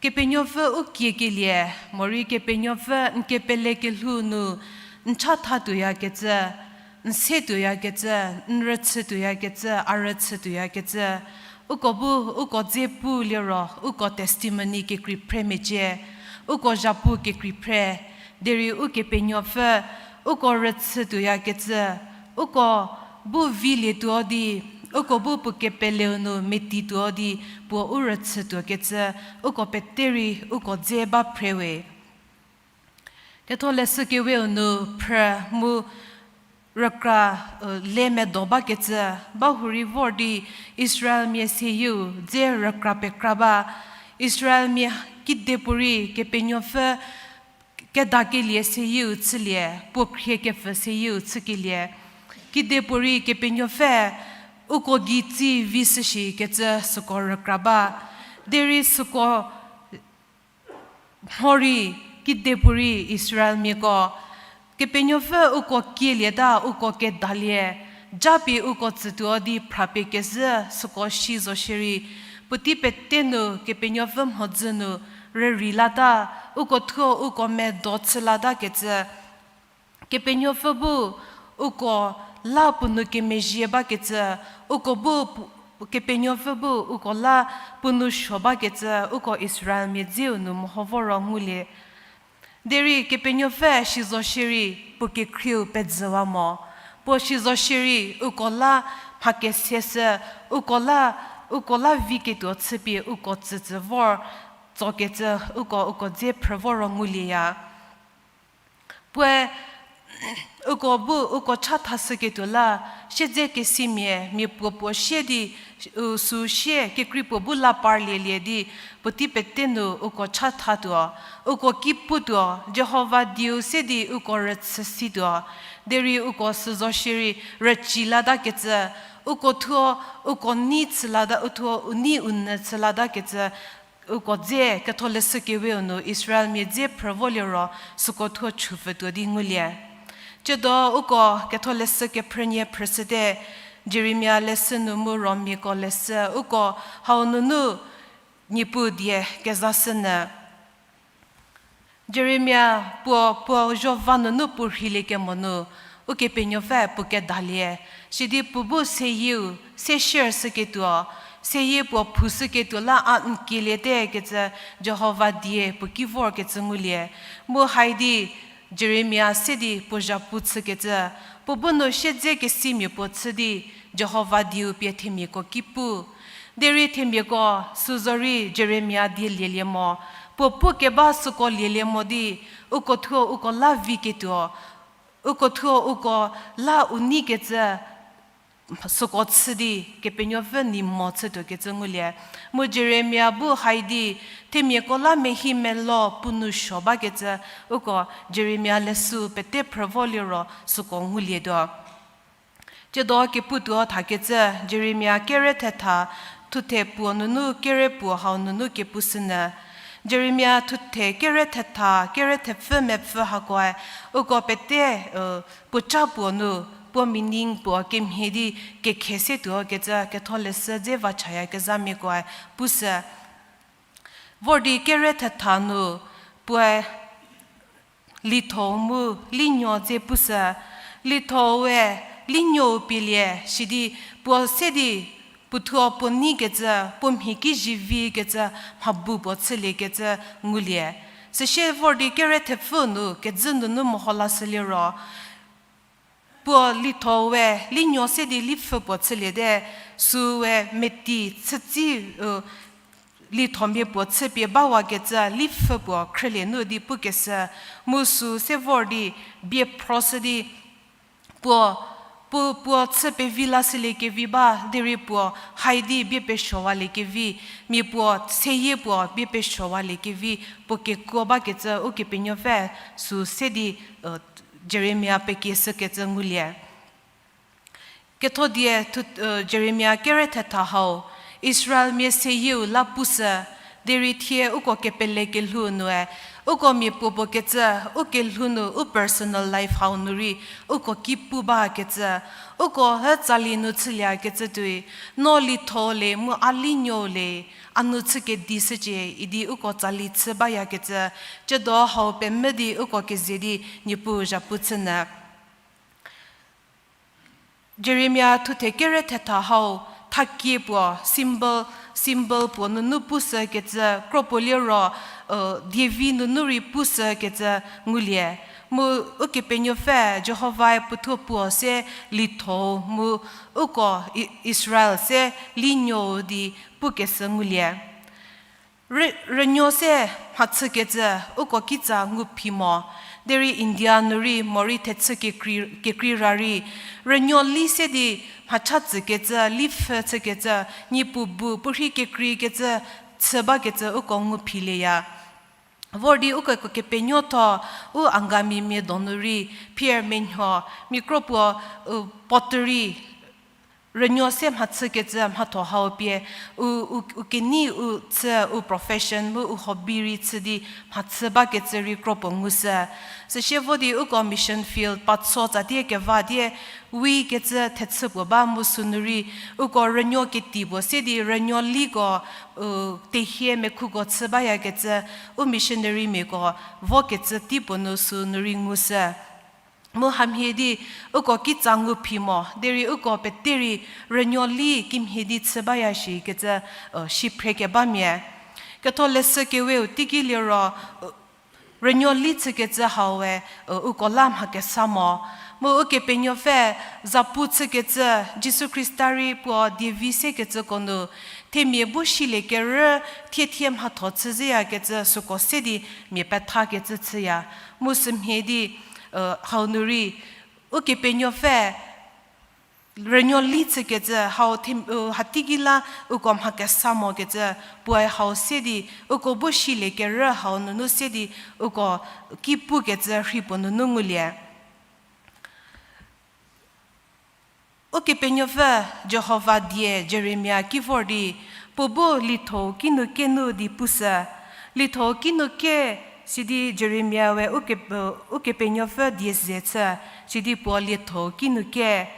Kepenuopfü u kiekelie, morei Kepenuopfü n kepele kelhou nu n chatha tuoyakecü, n se tuoyakecü, n rüchü tuoyakecü, a rüchü tuoyakecü, uko bu, uko dze pu liro, uko testimony kekrei phre mecie, uko zhapu kekrei phre, derei Ukepenuopfü, uko rüchü tuoyakecü, uko bu vilietuo di, uko bu puo kepeleu nu metituo di, puo u rüchü tuokecü, uko pete rei uko dze ba phre we. Ketholeshü Keweu nu phrü mu rükra, u, le medo bakecü, ba hurei vor di Israelmia seyieu dze rükra pekra ba, Israelmia kidepuorei Kepenuopfü kedakelie seyieu chülie, puo khrie kepfü seyieu chükelie. Kidepuorei Kepenuopfü uko gei tsi vi shüshikecü süko rükra ba. Derei süko mhorei kidepuorei Israelmiako, Kepenuopfü uko kielieta uko kedalie, japie uko tsütuo di phrapie kezhü süko si zo shierei, puotei pete nu Kepenuopfü mhodzü nu rürei lata, uko thuo uko medo chü latakecü, Kepenuopfü bu uko la puo nu kemezhie bakecü, uko bu pu-, Kepenuopfü bu uko la puo nu suo bakecü, uko Israelmia dzeu nu meho vo ro ngulie. Derei Kepenuopfü si zo shierei puo kekhrieu pezhüwa mo. Puo si zo shierei uko la mha kese sü, uko la, uko la vi ketuo chüpie uko tsütsü vor tsokecü uko, uko dze phrü vo ro ngulieya. Puoe Uko bu uko chathashüketuo la, siedzekesimia mia puo puo sie di, u süu sie kekrei puo bu la parlielie di, puotei pete nu uko chathatuo, uko ki putuo, Jihova dieu se di uko rüchü situo, derei uko süzo shierei rüci latakecü, uko thuo, uko nei chü lata, u thuo u nei u nyü chü latakecü, uko dze ketholeshü keweu nu Israelmia dze phrü voliro süko thuo chupfütuo di ngulie. Tsiedo uko ketholeshü kephrünie phrüshüte, Jeremia leshü nu mu Romiako leshü uko hau nunu Niepuu die kezashünyü. Jeremia puo, puo zho va nunu puo rheilie kemo nu, Ukepenuopfü puo kedalie, sidi puo bu seyieu, se share shüketuo, seyie puo phushüketuo la a n kieliete kecü Jihova die puo ki vorkecü ngulie. Mu haidi Jeremia se di puo zhapu chükecü, puo bu nu siedzekesimia puo chü di Jihova dieu pie themiako ki pu. Derei themiako süzorei Jeremia die lielie mo, puo pukeba süko lielie mo di, uko thuo uko la viketuo, uko thuo uko la u neikecü süko chü di Kepenuopfü nei mo chütuokecü ngulie. Mu Jeremia bu haidi themiako la mehi melo puo nu suo bakecü, uko Jeremia leshü pete phrü voliro süko ngulietuo. Tsiedo keputuo thakecü Jeremia kere thetha thuthe puo nunu kere puo hau nunu kepushünyü. Jeremia thuthe kere thetha kere thepfü mepfü hakoe, uko pete, puoca puo nu, puo meaning puo kemhie di kekhe setuokecü ketholeshü dze vachayakezhamiakoe pushü. Vor di kere thetha nu, puoe lithou mu linuo dze pushü, lithou-e linuou pielie sidi puo se di puothuo puo neikecü, puo mhi ki zivikecü, mhabu puo chüliekecü ngulie. Süsie vor di kere thepfü nu kejü nunu meho lashüliro, puo lithou-e linuo se di lipfhü puo chüliete, süue meti chütsi, lithomia puo chüpie bawakecü lipfhü puo khrülie nu di pukeshü, mu süu se vor di bie phroshü di puo, puo, puo chü pevi lashüliekevi ba, derei puo haidi bie pesuowaliekevi, mia puo seyie puo bie pesuowaliekevi, puo kekuo bakecü Ukepenuopfü süu se di Jeremia pekieshükecü ngulie. Kethodie thu, Jeremia kere thetha hau, Israelmia seyieu la pushü, derei thie uko kepele kelhou nue, uko mia puo puo kecü, u kelhou nu, u personal life hau nu rei, uko ki pu bakecü, uko hü tsali nu chüliekecü tuoi, no lithou le mu a linuo le, a nu chü kedi shücie idi uko tsali chü bayakecü, tsiedo hau pemvü di uko keze di Niepuu zhapu chünyü. Jeremia thuthe kere thetha hau, thakie puo, symbol, symbol puo nunu pushükecü, kro puo liro, dievi nunu rei pushükecü ngulie. Mu Ukepenuopfü Jihovae puothuo puo se lithou mu uko I-, Israel se linuo di pukeshü ngulie. Rü-, rünuo se mhachükecü uko kitsa ngu phi mo, derei India nu rei morei thechü kekrei, kekrei ra rei, rünuo li se di mhacha tsükecü, lipfhü chükecü, niepu bu puorhi kekreikecü, chü bakecü uko ngu philieya. Vor di uko kepenuotho, u Angamimia donu rei, phier menuo, mia kro puo, u, pottery, rünuo se mhachükecü mhatho hau pie, u, u, u kenei u chü, u profession mu u hobby rei chü di mhachü bakecü rei kro puo ngushü. Süsie vo di uko mission field patso tsatie keva die, wikecü thechü puo ba mu sünu rei, uko rünuo keti puo se di rünuo liko, u, tehie mekhuko chü bayakecü, u missionarymiako vokecü tei puo nu sünu rei ngushü. Mu hamhie di uko kitsa ngu phi mo, derei uko pete rei rünuo li kimhie di chü baya shikecü, u, si phre kebamia. Ketholeshü keweu teiki liro, u, rünuo li chükecü haue, u, uko la mha kesa mo. Mu Ukepenuopfü zapu chükecü Jisu Khrista rei puo dievi sekecüko nu, themia bu silie kerü thie thie mhatho chü zeyakecü süko se di mia pethakecü chüya. Mu sümhie di, hau nu rei, Ukepenuopfü rünuo li chükecü, hau, hateiki la uko mha kesa mokecü, puoe hau se di, uko bu silie kerü hau nunu se di, uko ki pukecü rhei puo nunu ngulie. Ukepenuopfü Jihova die Jeremia ki vor di, puo bu litho kinu ke nu di pushü. Litho kinu ke sidi Jeremia we Ukepenuopfü die ze chü, sidi puo litho kinu ke.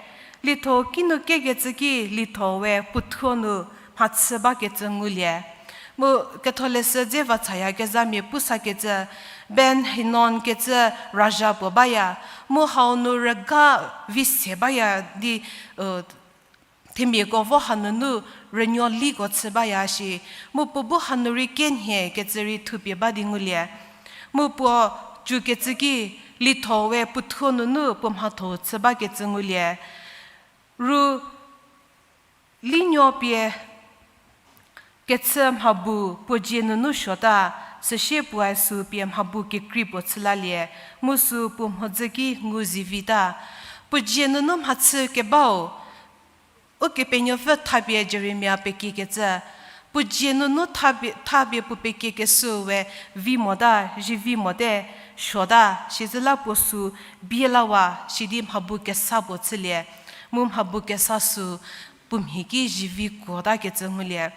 Litho kinu kekecü ki litho we puothuo nu mhachü bakecü ngulie. Mu ketholeshü dze va chayakezhamia pusakecü, Ben-Hinon kecü raja puo baya, mu hau nu rüga vi se baya di, themiako vo hanunu rünuo liko chü baya shi, mu puo bu hanu rei kenhie kecü rei thupie ba di ngulie. Mu puo cükecü ki litho we puothuo nunu puo mhatho chü bakecü ngulie. Ru linuo pie kechü mhabu puo dzie nunu suota, süsie puoe sü pie mhabu kekrei puo chü lalie, mu sü puo mhodzü ki ngu zivita. Puo dzie nunu mhachü kebau, Ukepenuopfü thapie Jeremia pekiekecü, puo dzie nunu thapie, thapie puo pekiekeshü we vi mota, zivi mote, suota, sizü la puo sü bie lawa, sidi mhabu kesa puo chülie, mu mhabu kesa sü puo mhi ki zivi kuotakecü ngulie.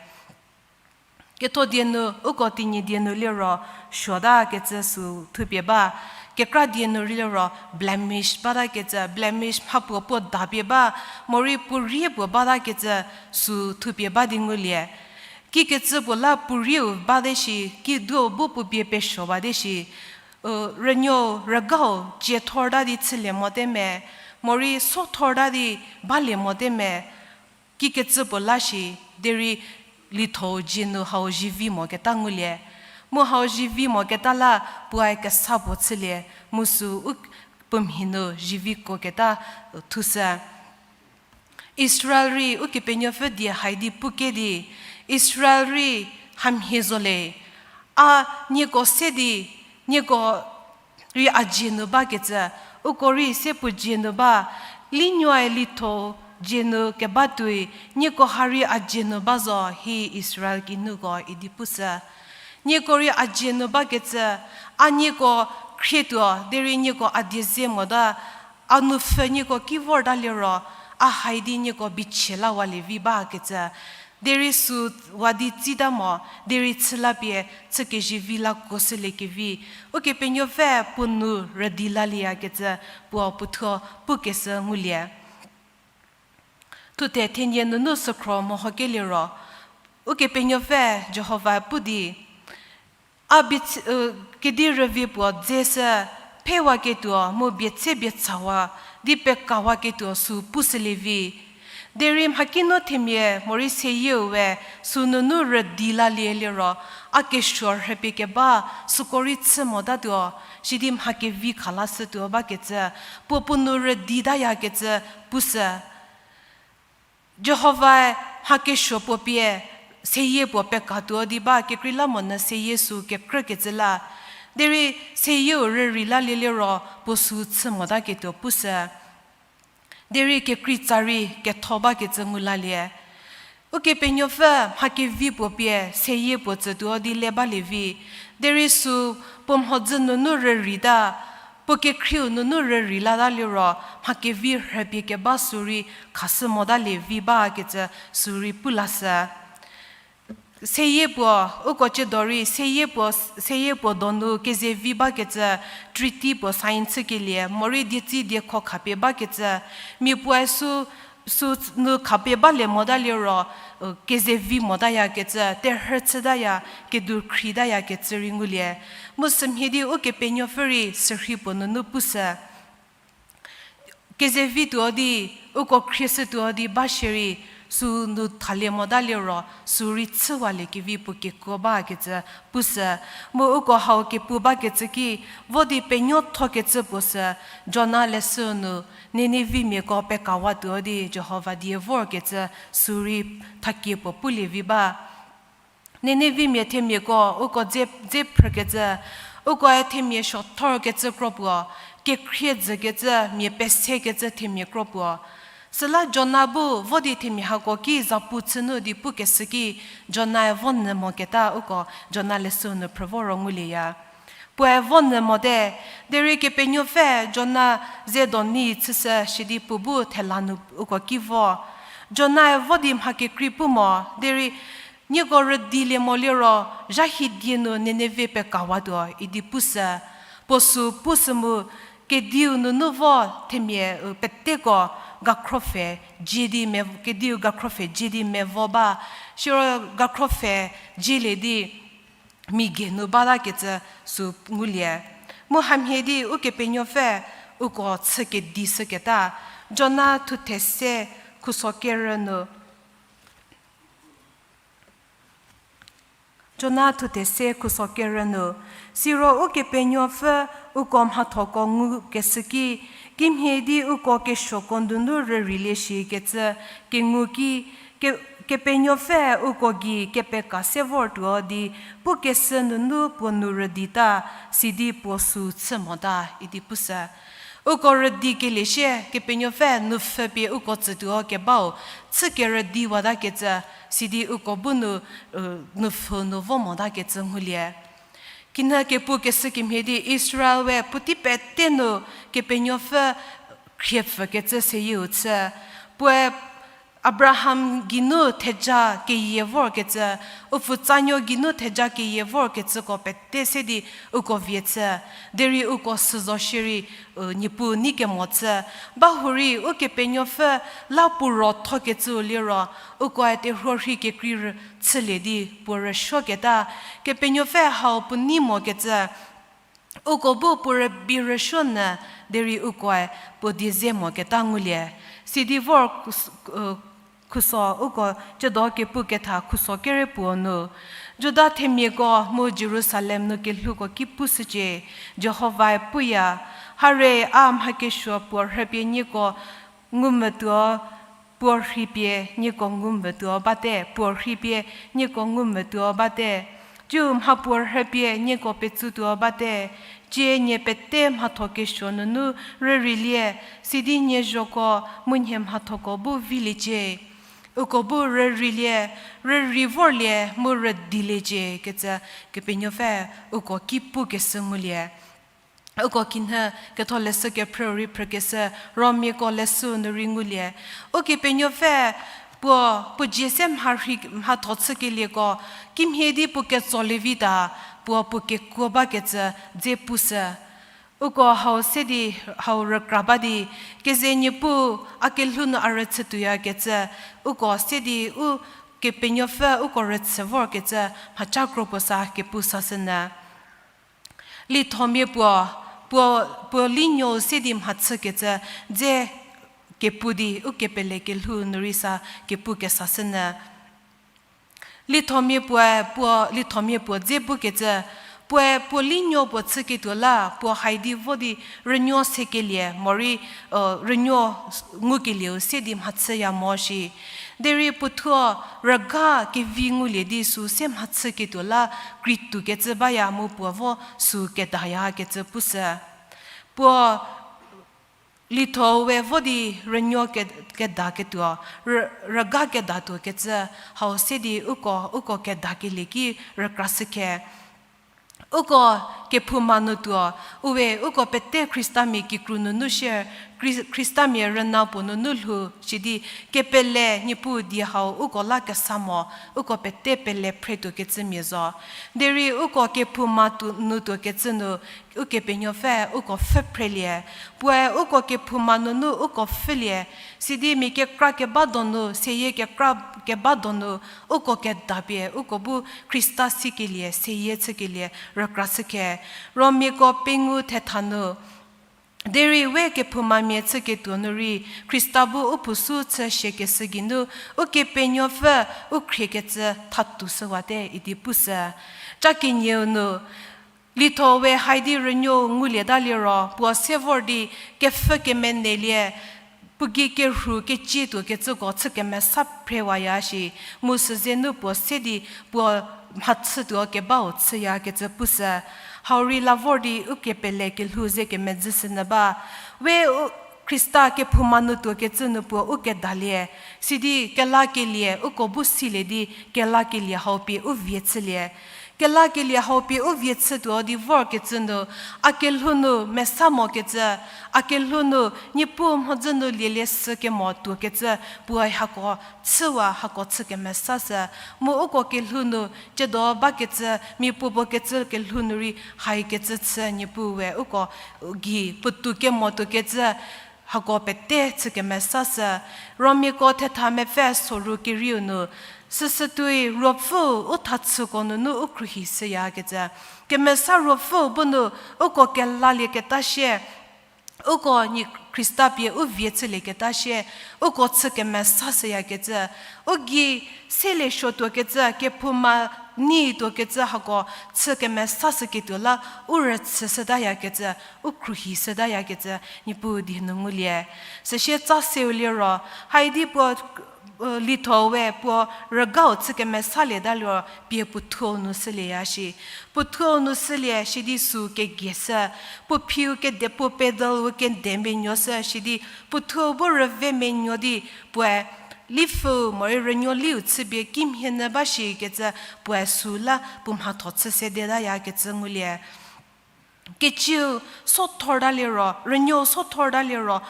Ketho die nu, uko Tenyidie nu liro, suotakecü sü thupie ba, kekra die nu rei liro, blemish batakecü, blemish mhapuo puo dapie ba, morei puo rie puo batakecü sü thupie ba di ngulie. Kikecü puo la puo rieu bate shi, kiduo bu puo pie pesuowate shi, rünuo rügau cie thorta di chülie mote me, morei so thorta di balie mote me, kikecü puo la shi, derei litho dzie nu hau zivi moketa ngulie. Mu hau zivi moketa la puoe kesa puo chülie, mu sü u puo mhi nu zivi kuoketa thushü. Israel rei Ukepenuopfü die hai di puke di, Israel rei hamhie zo le, a nieko se di, nieko rei a dzie nu bakecü, uko rei se puo dzie nu ba, linuoe litho dzie nu keba tuoi, nieko ha rei a dzie nu ba zo hi Israel kinuko idi pushü. Nieko rei a dzie nu bakecü, a nieko khrietuo, derei nieko a die ze mota, a nupfhü nieko ki vorta liro, a hai di nieko bichie lawalie vi bakecü. Derei sü wa di tsita mo, derei chü la pie chü kezivi la kuoshüliekevi, Ukepenuopfü puo nou rüdi lalieyakecü puo puothuo pukeshü ngulie. Thuthe thenie nunu sükhro mehokeliro, Ukepenuopfü Jihova pu di, a bie, kedi rüvie puo dze sü phewaketuo mu bie tse bie tsawa di pekawaketuo sü pushülie vi. Derei mhakinu themia morei seyieu we sünunu rüdi lalie liro, a kesuo rhüpie keba süko rei chü motatuo, sidi mha kevi khalashütuo bakecü, puo puo nou rüditayakecü pushü. Jihovae mha kesuo puo pie seyie puo pekatuo di ba, kekreilamonyü seyie sü kekrükecü la. Derei seyieu rürei lalie liro puo sü chü motaketuo pushü. Derei kekreitsa rei ketho bakecü ngu lalie. Ukepenuopfü mha kevi puo pie seyie puo tsütuo di le balie vi. Derei sü puo mhodzü nunu rüreita, puo kekhrieu nunu rürei lata liro, mha kevi rhüpie keba sü rei khashü motalie vi bakecü sü rei pu lashü. Seyie puo, uko ciedo rei seyie puo, seyie puo donu kezevi bakecü treaty puo sign chükelie, morei dietsi diekho khapie bakecü, mia puoe sü, sü nu khapie balie mota liro, kezevi motayakecü, terhü chütaya, kedu khritayakecü rei ngulie. Mu sümhie di Ukepenuopfü rei sürhei puo nunu pushü. Kezevituo di, uko khrieshütuo di ba shierei, sü nu thalie mota liro, sü rei chüwaliekevi puo kekuo bakecü pushü. Mu uko hau kepu bakecü ki, vo di penuothokecü puo sü, Jona leshü nu, Ninevimiako pekawatuo di Jihova die vorkecü sü rei thakie puo pulie vi ba. Ninevimia themiako uko dze, dze phrükecü, ukoe themia suothorkecü kro puo, kekhrie dzükecü, mia pesekecü themia kro puo. Süla Jona bu vo di themia hako ki zapu chü nu di pukeshü ki, Jonae vo nyü moketa uko Jona leshü nu phrü vo ro ngulieya. Puoe vo nyü mote, derei Kepenuopfü Jona ze do ni chüshü shidi puo bu thela nu uko ki vo. Jonae vo di mha kekrei pu mo, derei nieko rüdilie mo liro, zha hidie nu Nineve pekawatuo idi pushü. Puo sü pushü mu, kediu nunu vo themia, u, peteko gakhrofie dzie di me, kediu gakhrofie dzie di mevo ba, siro gakhrofie dzielie di mia gei nu batakecü sü ngulie. Mu hamhie di Ukepenuopfü uko chü kedi shüketa. Jona thuthe se khuso kerü nu. Jona thuthe se khuso kerü nu. Siro Ukepenuopfü uko mhathoko ngukeshü ki, kimhie di uko kesuoko nunu rüreilie shikecü kengu ki, ke-, Kepenuopfü uko gei kepeka se vortuo di, pukeshü nunu puo nu rüdita, sidi puo sü chü mota idi pushü. Uko rüdikelie shie, Kepenuopfü nupfhü pie uko tsütuo kebau, chü kerüdiwatakecü, sidi uko bu nu, u, nupfhü nu vo motakecü ngulie. Kinhü kepukeshü kemhie di Israel we puotei pete nu Kepenuopfü khriepfükecü seyieu chü. Puoe Abraham geinu theja keyie vorkecü, u pfutsanuo geinu theja keyie vorkecüko pete se di uko vie chü, derei uko süzo shierei, u, Niepuu nei kemo chü, bahurei Ukepenuopfü la puo ro thokecüu liro, ukoe terhuo rhei kekrei rü chülie di puo rüsuoketa, Kepenuopfü hau puo nei mokecü, uko bu puo rübei rüsuo nyü, derei ukoe puo die ze moketa ngulie. Sidi vor khuso, u, khuso uko ciedo kepu ketha khuso kere puo nu. Juda themiako mu Jerusalem nu kelhouko ki pushücie, Jihovae puya, Hare, a mha kesuo puo rhüpie nieko ngumvütuo, puo rhei pie nieko ngumvütuo bate, puo rhei pie nieko ngumvütuo bate. Tsiu mha puo rhüpie nieko petsutuo bate. Cie nie pete mhatho kesuo nunu rüreilie, sidi nie zhoko mu nie mhathoko bu viliecie. Uko bu rüreilie, rürei vorlie mu rüdiliecie kecü Kepenuopfü uko ki pukeshü ngulie. Uko kinhü ketholeshü kephrüu rei phrükeshü, Romiako leshüu nu rei ngulie. Ukepenuopfü puo, puo dzie se mha rhei, mhatho chükelieko, kimhie di puo ketsolie vita, puo puo kekuo bakecü dze pushü. Uko hau se di, hau rükra ba di, keze Niepuu a kelhou nu a rüchü tuoyakecü, uko se di u Kepenuopfü uko rüchü vorkecü mhaca kro puo sa kepu sashünyü. Lithomia puo, puo, puo linuou se di mhachükecü dze kepu di u kepele kelhou nu rei sa kepu kesashünyü. Lithomia puoe puo, lithomia puo dze pukecü, puoe puo linuo puo chüketuo la, puo hai di vo di rünuo sekelie, morei, rünuo ngukelieu se di mhachüya mo shi. Derei puothuo rüga kevi ngulie di sü se mhachüketuo la, kreitukecü baya mu puo vo sü kedayakecü pushü. Puo litho we vo di rünuo ke-, kedaketuo, rü-, rüga kedatuokecü, hau se di uko, uko kedakelie ki rükrashükhe. Uko kephouma nu tuo, uwe uko pete Khristamia kikru nunu shie, Khri-, Khristamia rüna puo nunu lhou shidi kepele Niepuu die hau uko la kesa mo, uko pete pele phretuokecümia zo. Derei uko kephouma tu-, nu tuokecü nu, Ukepenuopfü uko pfhü phrelie, puoe uko kephouma nunu uko pfhülie, sidi mia kekra keba donu, seyie kekra keba donu, uko kedapie, uko bu Khrista sikelie, seyie chükelie, rükrashükhe. Romiako pengou thetha nu, derei we kephoumamia chüketuo nu rei, Khrista bu u phousu chü siakeshü geinu, Ukepenuopfü u khriekecü thatushüwate idi pushü. Ca kenieu nu, litho we hai di rünuo ngulieta liro, puo se vor di kepfhü kemenelie, puo gei kerhu kecie tuokecüko chü kemesa phrewaya shi, mu süzenu puo se di puo mhachütuo kebau chüyakecü pushü. Hau rei la vor di ukepele kelhou ze kemedzüshünyü ba. We u Khrista kephouma nu tuokecü nu puo u kedalie. Sidi kelakelie uko bu silie di kelakelie hau pie u vie chülie. Kelakelie hau pie u vie chütuo di vorkecü nu, a kelhou nu mesa mokecü, a kelhou nu Niepuu mhodzü nu lielie sü kemo tuokecü, puoe hako chüwa hako chü kemesashü. Mu uko kelhou nu ciedo bakecü, mia puopuo kecü kelhou nu rei haikecü chü Niepuu we uko gei puotou kemo tuokecü, hako pete chü kemesashü. Romiako thetha mepfü soru kerieu nu, süsütuoi Ruopfüu u thachüko nunu u khruohi shüyakecü. Kemesa Ruopfüu bu nu uko kelalieketa shie, uko nie Khrista pie u vie chülieketa shie, uko chü kemesashüyakecü. U gei selie suotuokecü, kephouma nei tuokecü hako chü kemesashüketuo la u rüchüshütayakecü, u khruohi shütayakecü, Niepuu die nu ngulie. Süsie tsa seu liro, haidi puo, litho we puo rügau chü kemesalieta liro pie puothuou nu shülieya shi. Puothuou nu shülie sidi süu kegieshü. Puo phiu kede puo pedal-u kede menuoshü sidi puothuou bu rüve menuo di puoe lipfüu morei rünuoliu chüpie kimhie nyü ba shikecü puoe süu la puo mhatho chü sedetayakecü ngulie. Kecieu so thorta liro, rünuou so thorta liro,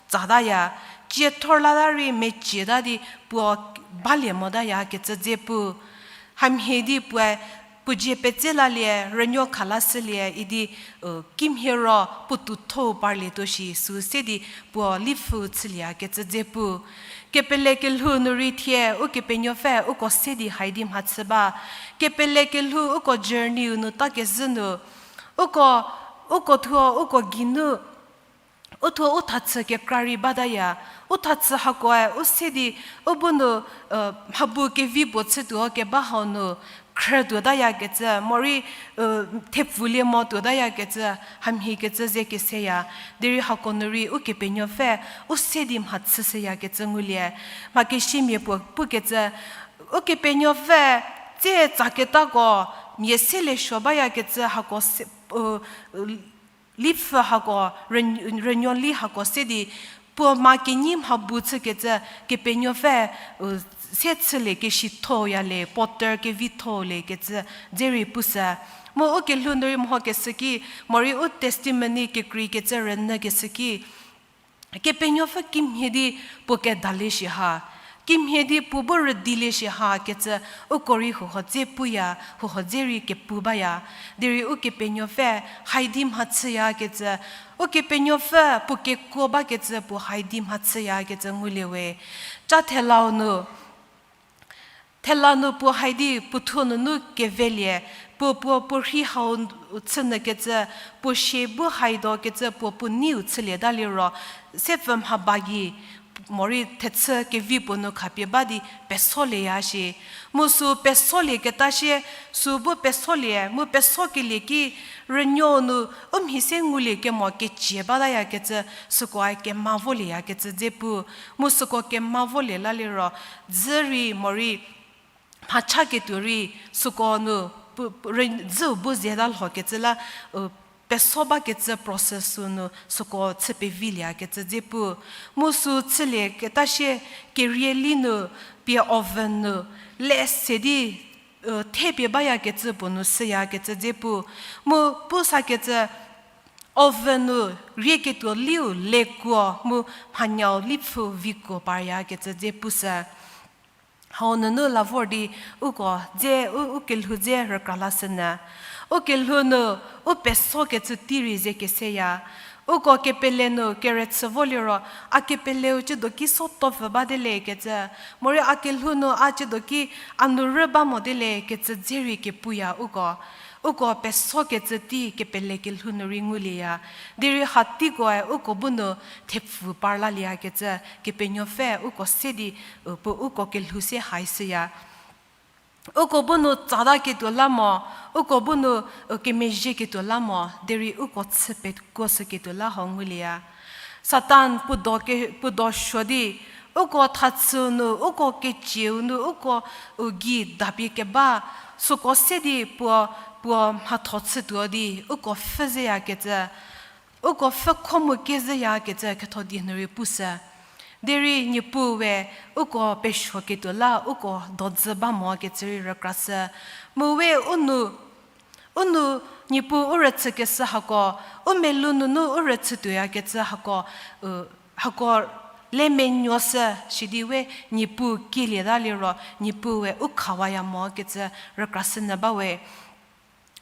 tsataya. Cie thorlata rei mecieta di puo balie motayakecü dze pu. Hamhie di puoe, puo dzie petse lalie, rünuo khalashülie idi, kimhie ro puo tuthou parlietuo shi süu se di puo lipfüu chülieyakecü dze pu. Kepele kelhou nu rei thie Ukepenuopfü uko se di haidi mhachü ba. Kepele kelhou uko journey-u nu takezhü nu, uko, uko thuo uko geinu, u thuo u thachü kekra rei bataya. U thachü hakoe u se di, u bu nu, mhabu kevi puo chütuo keba hau nu, khrütuotayakecü morei, thepfulie motuotayakecü, hamhiekecü ze keseya. Derei hako nu rei Ukepenuopfü u se di mhachüshüyakecü ngulie. Mhakesimia puo pukecü, Ukepenuopfü tse tsaketako mia selie suo bayakecü hako se, lipfü hako, rünuo li hako se di, puo ma kenyi mhabu chükecü Kepenuopfü, se chülie keshithouyalie, potter kevithouliekecü dze rei pushü. Mu u kelhou nu rei mehokeshü ki, morei u testimony kekreikecü rünyükeshü ki, Kepenuopfü kimhie di puo kedalie shi ha, kimhie di puo bu rüdilie shi hakecü, uko rei huho dze puya, huho dze rei kepu baya. Derei Ukepenuopfü haidi mhachüyakecü, Ukepenuopfü puo kekuo bakecü puo haidi mhachüyakecü ngulie we. Ca thelau nu, thela nu puo haidi puo thuo nunu kevelie, puo puo puo rhi hau chünyükecü, puo sie bu haidokecü puo puo neiu chülieta liro, sepfü mhaba gei, morei thechü kevi puo nu khapie ba di pesolieya shi. Mu süu pesolieketa shie, süu bu pesolie, mu pesokelie ki rünuo nu u mhi se ngulie kemo kecie batayakecü, sükoe kema volieyakecü dze pu. Mu süko kema volie la liro, dzü rei morei mhachaketuo rei süko nu, dzüu bu zeta lhokecü la, peso bakecü process-u nu süko chü pevilieyakecü dze pu. Mu süu chülieketa shie, kerie li nu, pie oven nu, le se di, thepie bayakecü puo nu süyakecü dze pu. Mu pusakecü, oven nu rieketuo liu lekuo mu mhanyau lipfü vikuo paryakecü dze pushü. Hau nunu la vor di uko dze, u, u kelhou dze rükra lashünyü. U kelhou nu u pesokecü tei rei ze keseya. Uko kepele nu kerüchü vo liro, a kepeleu tsiedo ki so topfü bate lekecü, morei a kelhou nu a tsiedo ki a nu rü ba mote lekecü dze rei kepuya uko. Uko pesokecü tei kepele kelhou nu rei ngulieya. Derei hateikoe uko bu nu thepfu par lalieyakecü, Kepenuopfü uko se di, puo uko kelhou se haishüya. Uko bu nu tsataketuo la mo, uko bu nu, kemezhieketuo la mo, derei uko chü pekuoshüketuo la hau ngulieya. Satan puo do ke, puo do suo di, uko thachüu nu, uko kecieu nu, uko u gei dapie keba, süko se di puo, puo mhatho chütuo di, uko pfhü zeyakecü, uko pfhü kho mu kezeyakecü ketho die nu rei pushü. Derei Niepuu we uko pesuoketuo la uko dodzü ba mokecü rei rükrashü. Mu we u nu, u nu Niepuu u rüchükeshü hako, u melou nunu u rüchütuoyakecü hako, u, hako le menuoshü sidi we Niepuu kielieta liro, Niepuu we u khawaya mokecü rükrashünyü ba we.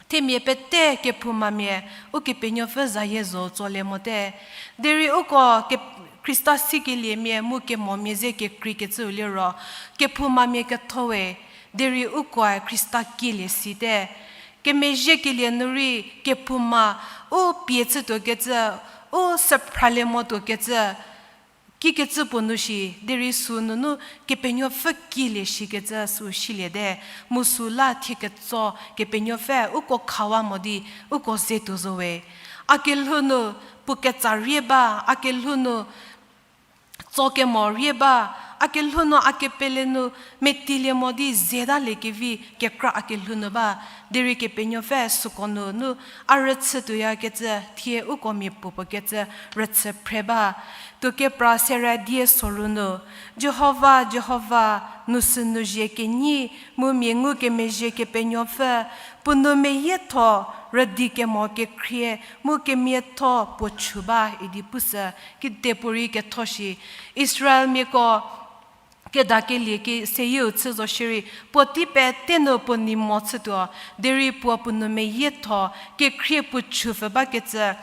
Themia pete kephoumamia, Ukepenuopfü zayie zo tsolie mote. Derei uko ke-, Khrista sikeliemia mu kemomia ze kekreikecüu liro, kephoumamia ketho we, derei ukoe Khrista kielie site. Kemezhiekelie nu rei kephouma, u pie chütuokecü, u sephralie motuokecü, kikecü puo nu shi, derei sü nunu Kepenuopfü kielie shikecü sü shiliete, mu sü la thie ketso Kepenuopfü uko khawa mo di, uko ze tuo zo we. A kelhou nu puo ketsa rie ba, a kelhou nu tso kemo rie ba, a kelhou nu a kepele nu metilie mo di zetalie kevi kekra a kelhou nu ba, derei Kepenuopfü süko nunu a rüchütuoyakecü thie uko mia puopuo kecü rüchü phre ba. Tuokepra sera die soru nu, Jihova, Jihova, nu sü nu zhie kenyi, mu mia ngukemezhie Kepenuopfü, puo nu meyietho, rüdi kemo kekhrie, mu kemiatho puo chü ba idi pushü, kidepuorei ketho shi. Israelmiako kedakelie ki seyieu chü zo shierei, puotei pete nu puo nei mo chütuo, derei puo puo nu meyietho, kekhrie puo chüpfü bakecü,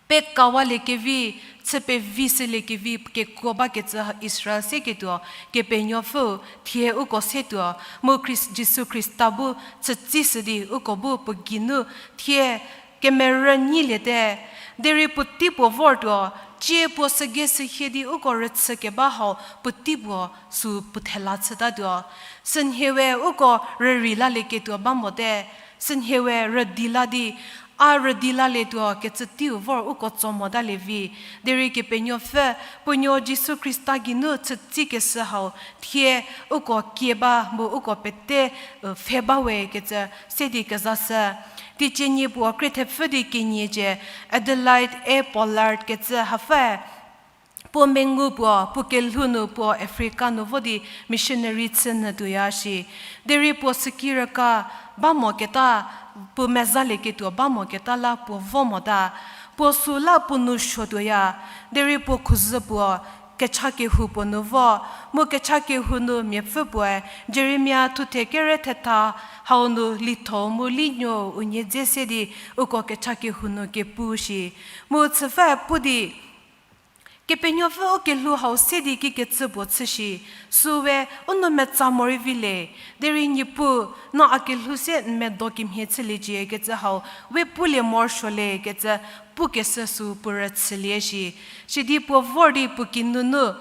pekawalie kevi, chü pevi shülie kevi kekuo bakecü Israel seketuo, Kepenuopfü thie uko setuo, mu Khrist-, Jisu Khrista bu chütsishü di uko bu puo geinu thie kemerü nyiliete, derei puotei puo vortuo, tsie puo sügei sühie di uko rüchü keba hau puotei puo sü puo thela chütatuo. Sünhie we uko rürei lalieketuo ba mote, sünhie we rüdi la di, a rüdi lalietuo kecü teiu vor uko tso motalie vi. Derei Kepenuopfü, puo nuo Jisu Khrista geinu chütsikeshü hau, thie uko kie ba mu uko pete, u, pfhe ba we kecü se di kezashü. Teicie nie puo krie thepfü di kenie cie, Adelaide A. Pollard kecü hapfü, puo mengu puo, puo kelhou nu puo Africa nu vo di missionary chü nyü tuoya shi. Derei puo süki rüka ba moketa, puo mezalieketuo ba moketa la puo vo mota. Puo sü la puo nou suo tuoya. Derei puo khuzü puo kecha kehou puo nu vo. Mu kecha kehou nu miapfü puoe Jeremia thuthe kere thetha hau nu litho mu linuo unie dze se di uko kecha kehou nu kepu shi. Mu chüpfü pu di, Kepenuopfü u kelhou hau se di kikecü puo chü shi, süu we u nou metsa morei vi le, derei Niepuu, no a kelhou se n medo kemhie chüliecie kecü hau, we pulie morosuo le kecü, pukeshü sü puo rüchülie shi. Sidi puo vor di puo kinunu,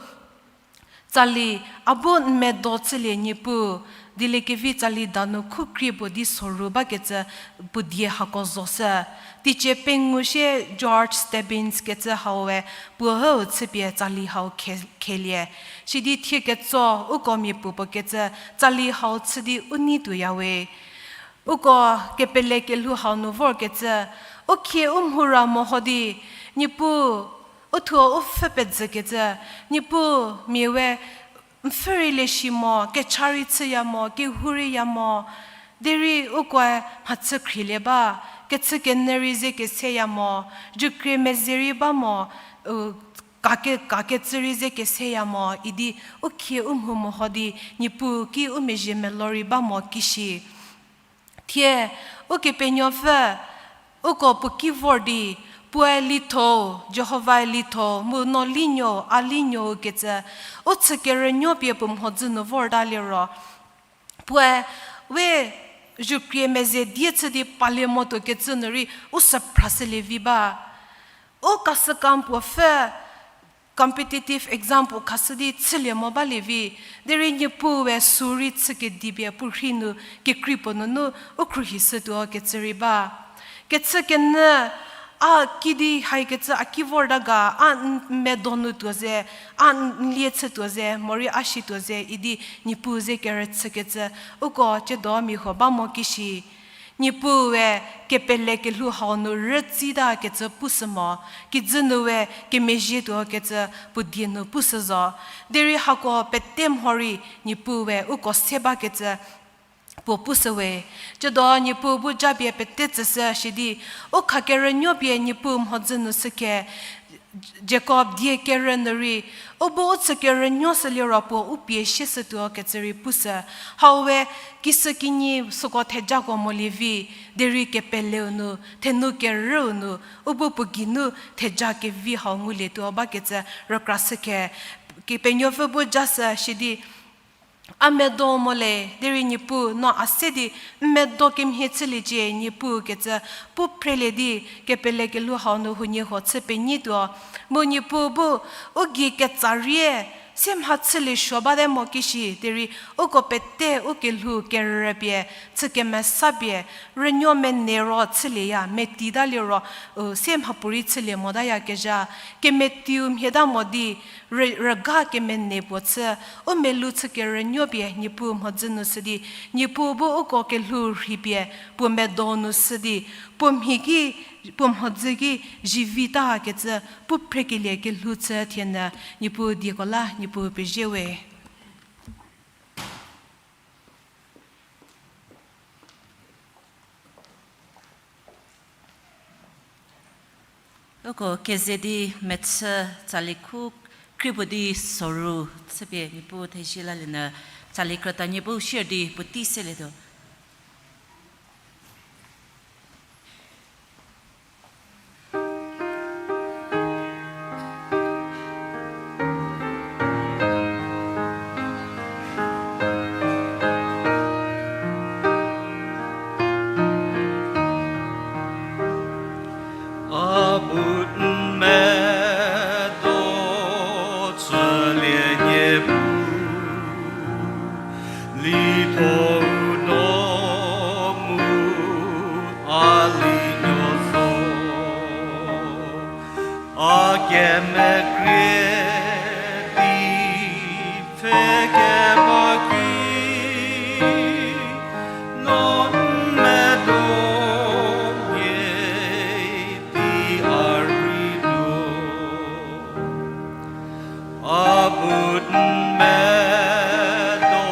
tsali, a bu n medo chülie Niepuu, dieliekevi tsali danu khukrie puo di soru bakecü puo die hako zoshü. Teicie pengou sie George Stebbins kecü haue puo hüu chüpie tsali hau khe-, khelie. Sidi thie ketso uko mia puopuo kecü tsali hau chü di u nei tuoya we. Uko kepele kelhou hau nu vorkecü, u khie u mhu ra meho di, Niepuu, u thuo u pfhü pezükecü, Niepuu mia we n pfhü rei le shi mo, kecha rei chüya mo, kehou rei ya mo, derei ukoe mhachü khrielie ba, kechükenyü rei ze keseya mo, jükrie meze rei ba mo, u, kake-, kakecü rei ze keseya mo idi u khie u mhu meho di Niepuu ki u mezhie melou rei ba mo kishi. Thie, Ukepenuopfü, uko puo ki vor di, puoe litho, Jihovae litho, mu no linuo, a linuo kecü, u chükerünuo pie puo mhodzü nu vorta liro, puoe, we, jükrie meze die chü di palie motuo kecü nu rei, u sü phrashülie vi ba. U kasükam puo pfü, competitive exam puo khashü di chülie mo balie vi, derei Niepuu we sü rei chü kedipie puo rhei nu kekrei puo nunu u khruohishütuo kecü rei ba. Kechükenyü, A kidi haikecü a ki vorta ga, a n, n medo nu tuo ze, a n, n lie chü tuo ze, morei a shi tuo ze, idi Niepuu ze kerüchükecü, uko ciedo mia huo ba mo kishi. Niepuue kepele kelhou hau nu rütsitakecü pushü mo, kijü nu we kemezhie tuokecü puo die nu pushü zo. Derei hako pete mhorei Niepuue uko se bakecü puo pushü we. Ciedo Niepuu bu japie pete tsüshü shidi, u khakerünuo pie Niepuu mhodzü nu shükhe, Jakob die kerü nu rei, u bu u chü kerünuo shüliro puo u pie sieshütuokecü rei pushü. Hau we, kishükinyi süko thejako molie vi, derei kepeleu nu, thenu kerüu nu, u bu puo geinu theja kevi hau ngulietuo bakecü rükrashükhe, Kepenuopfü bu jashü shidi, a medo mo le, derei Niepuu, no a se di n medo kemhie chüliecie Niepuu kecü pu phrelie di kepele kelhou hau nu huoniehuo chü penyituo. Mu Niepuu bu u gei ketsa rie, se mha chülie suo bate mo kishi, derei uko pete u kelhou kerüpie, chü kemesapie, rünuo mene ro chülieya, metita liro, u, se mhapuorei chülie motayakezha, kemetiu mhieta mo di, rü, rüga kemene puo chü, u melou chü kerünuo pie Niepuu mhodzü nu shü di, Niepuu bu uko kelhou rhipie, puo medo nu shü di, puo mhi ki, puo mhodzü ki, zivitakecü, pu phrekelie kelhou chü thienyü, Niepuu dieko la, Niepuu pezie we. Uko keze di mechü tsali khu kri puo di soru chüpie Niepuu thezie lalienyü tsali krüta Niepuu share di puotei selietuo. A bu n medo chülie Niepuu, litho-u no mu a linuo zo. A kemekrie di pfhe keba ki, no n medo mhie di a rei tuo. A bu n medo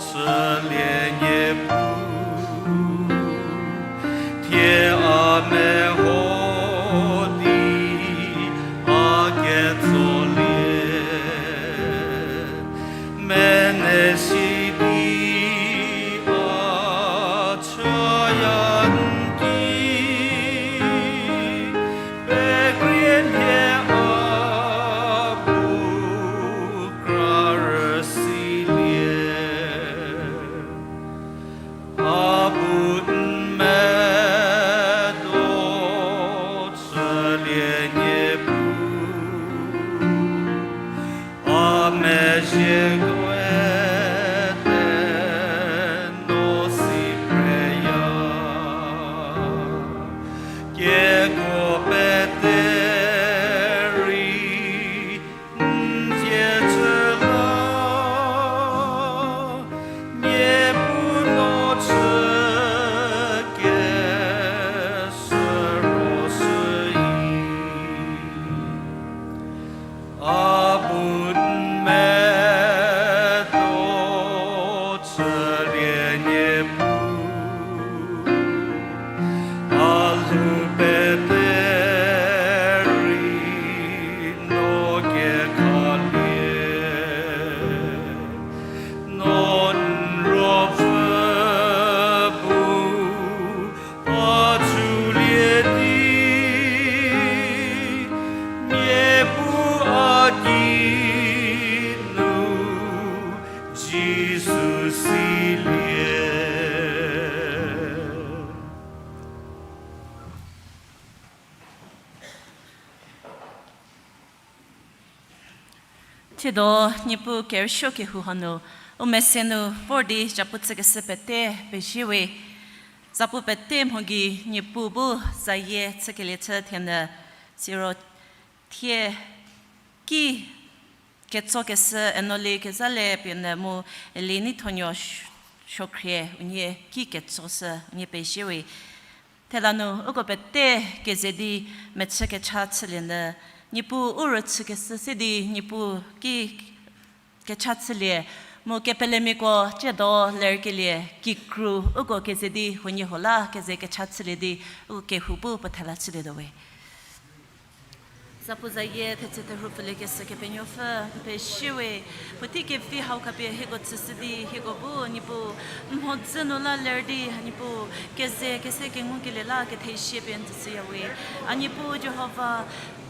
chülie Niepuu, thie a meho di a ketsolie. Mene si di a chaya n ki, pekrie nhie a bu kra rüsilie. A bu n medo chülie Niepuu, a mezhie kue te no si preya. Kieko pete rei n zie chü la, Niepuu no chü kesü ro shüi. A bu n medo chülie Niepuu, a lhou pete rei no kekhalie. No n ruopfü bu a chülie di, Niepuu a ki nu Jisu silie. Thiedo Niepuu kerüsuo kehou hanu, u mese nu vor di zhapu chükeshü pete pezie we. Zapu pete mho gei Niepuu bu zayie chükelie chü thienü, siro thie ki ketsokeshü Enoli Kezhale pie nu mu Eli Neithonuo Suokhrie unie ki ketsoshü unie pezie we. Thela nu uko pete keze di mechü kecha chülie nyü, Niepuu u rüchükeshü se di Niepuu ki kecha chülie, mu kepelemiako tsiedo lerkelie kikru uko keze di huoniehuo la keze kecha chülie di u kehou bu puo thela chülietuo we. Zapu zayie thetse therhu pfüliekeshü Kepenuopfü, n pezie we, puotei kevi hau khapie hieko tsüshü di hieko bu Niepuu, n mhodzü nu la ler di Niepuu, keze kese kengukelie la kethezie pie n tsüshüya we. A Niepuu Jihova,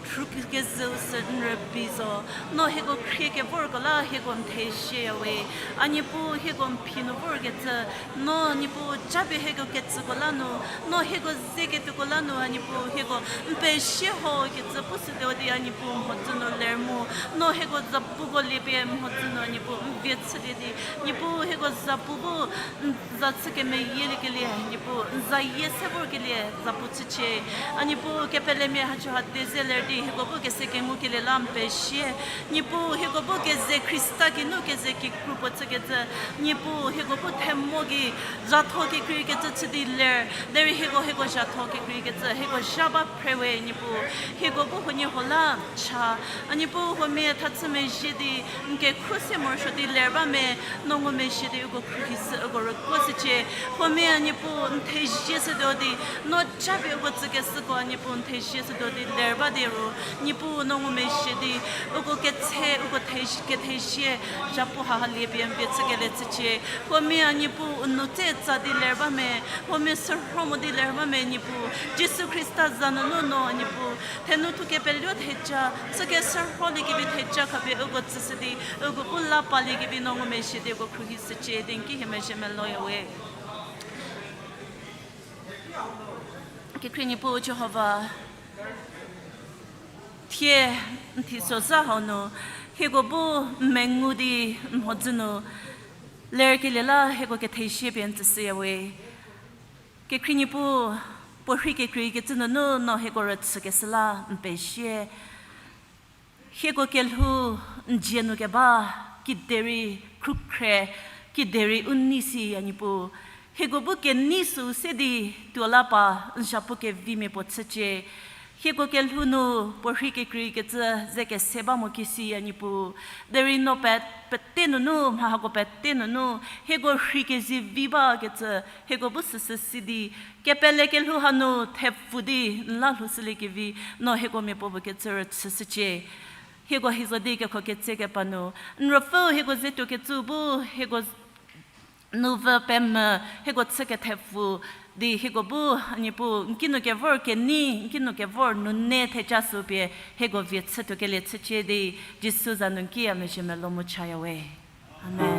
rhu kezhüu sü n rübei zo, no hieko khrie kevorko la hieko n thezieya we. A Niepuu hieko n phi nu vorkecü, no Niepuu japie hieko ketsüko la nu, no hieko ze ketuoko la nu, a Niepuu hieko n pezie ho kecü pushütuo di a Niepuu mhodzü nu ler mu, no hieko zapuko liepie mhodzü nu a Niepuu n vie chülie di, Niepuu hieko zapu bu n za chü kemeyieliekelie, Niepuu n zayie se vorkelie zapu chücie. A Niepuu kepelemia hachü ha deze ler di hieko bu kese kengukelie la n pezie. Niepuu hieko bu keze Khrista geinu keze kikru puo chükecü, Niepuu hieko bu themo gei zatho kekreikecü chü di ler, derei hieko hieko zatho kekreikecü hieko zha ba phre we Niepuu, hieko bu huoniehuo la cha. A Niepuu huomia thachü mezhie di n kekhru se morosuo di ler ba me, no ngumezhie di uko khruohi sü uko rükuo shücie. Huomia a Niepuu n thezie shütuo di, no japie uko tsükeshüko a Niepuu n thezie shütuo di ler ba di ru, Niepuu no ngumezhie di uko ketse uko thezie, kethezie, zhapu hahalie pie n vie chükelie chücie. Huomia a Niepuu u nou tse tsa di ler ba me, huomia sürho mo di ler ba me Niepuu, Jisu Khrista za nunu no a Niepuu thenu thu kepeluo theja, chü keshürholiekevi theja khapie uko tsüshü di, uko bu la paliekevi no ngumezhie di uko khruohi shücie di n ki hie mezhie meloya we. Kekhrie Niepuu Jihova, thie n thisozha hau nu, hieko bu n mengu di n mhodzü nu lerkelie la hieko kethezie pie n tsüshüya we. Kekhrie Niepuu, puorhi kekreikecü nunu no hieko rüchükeshü la n pezie. Hieko kelhou n dzie nu keba, kiderei khrükhrie, kiderei u nei si a Niepuu. Hieko bu kenei süu se di tuo la pa n zhapu kevimia puo chücie. Hieko kelhou nu puorhi kekreikecü ze kese ba mo kisi a Niepuu. Derei no pe-, pete nunu, mha hako pete nunu, hieko rhi kezivi bakecü, hieko bu süsü si di, kepele kelhou hanu thepfu di n la lhoushüliekevi, no hieko miapuo puo kecü rüchüshücie. Hieko hi zo di kekho ketse kepa nu, n ruopfüu hieko ze tuokecü bu, hieko nuvü pemvü, hieko chü kethepfu di hieko bu, a Niepuu, n kinu kevor kenei, n kinu kevor nune theja sü pie, hieko vie chütuokelie chücie di, Jisu za nu n ki a mezhie melou mu chaya we. Amen.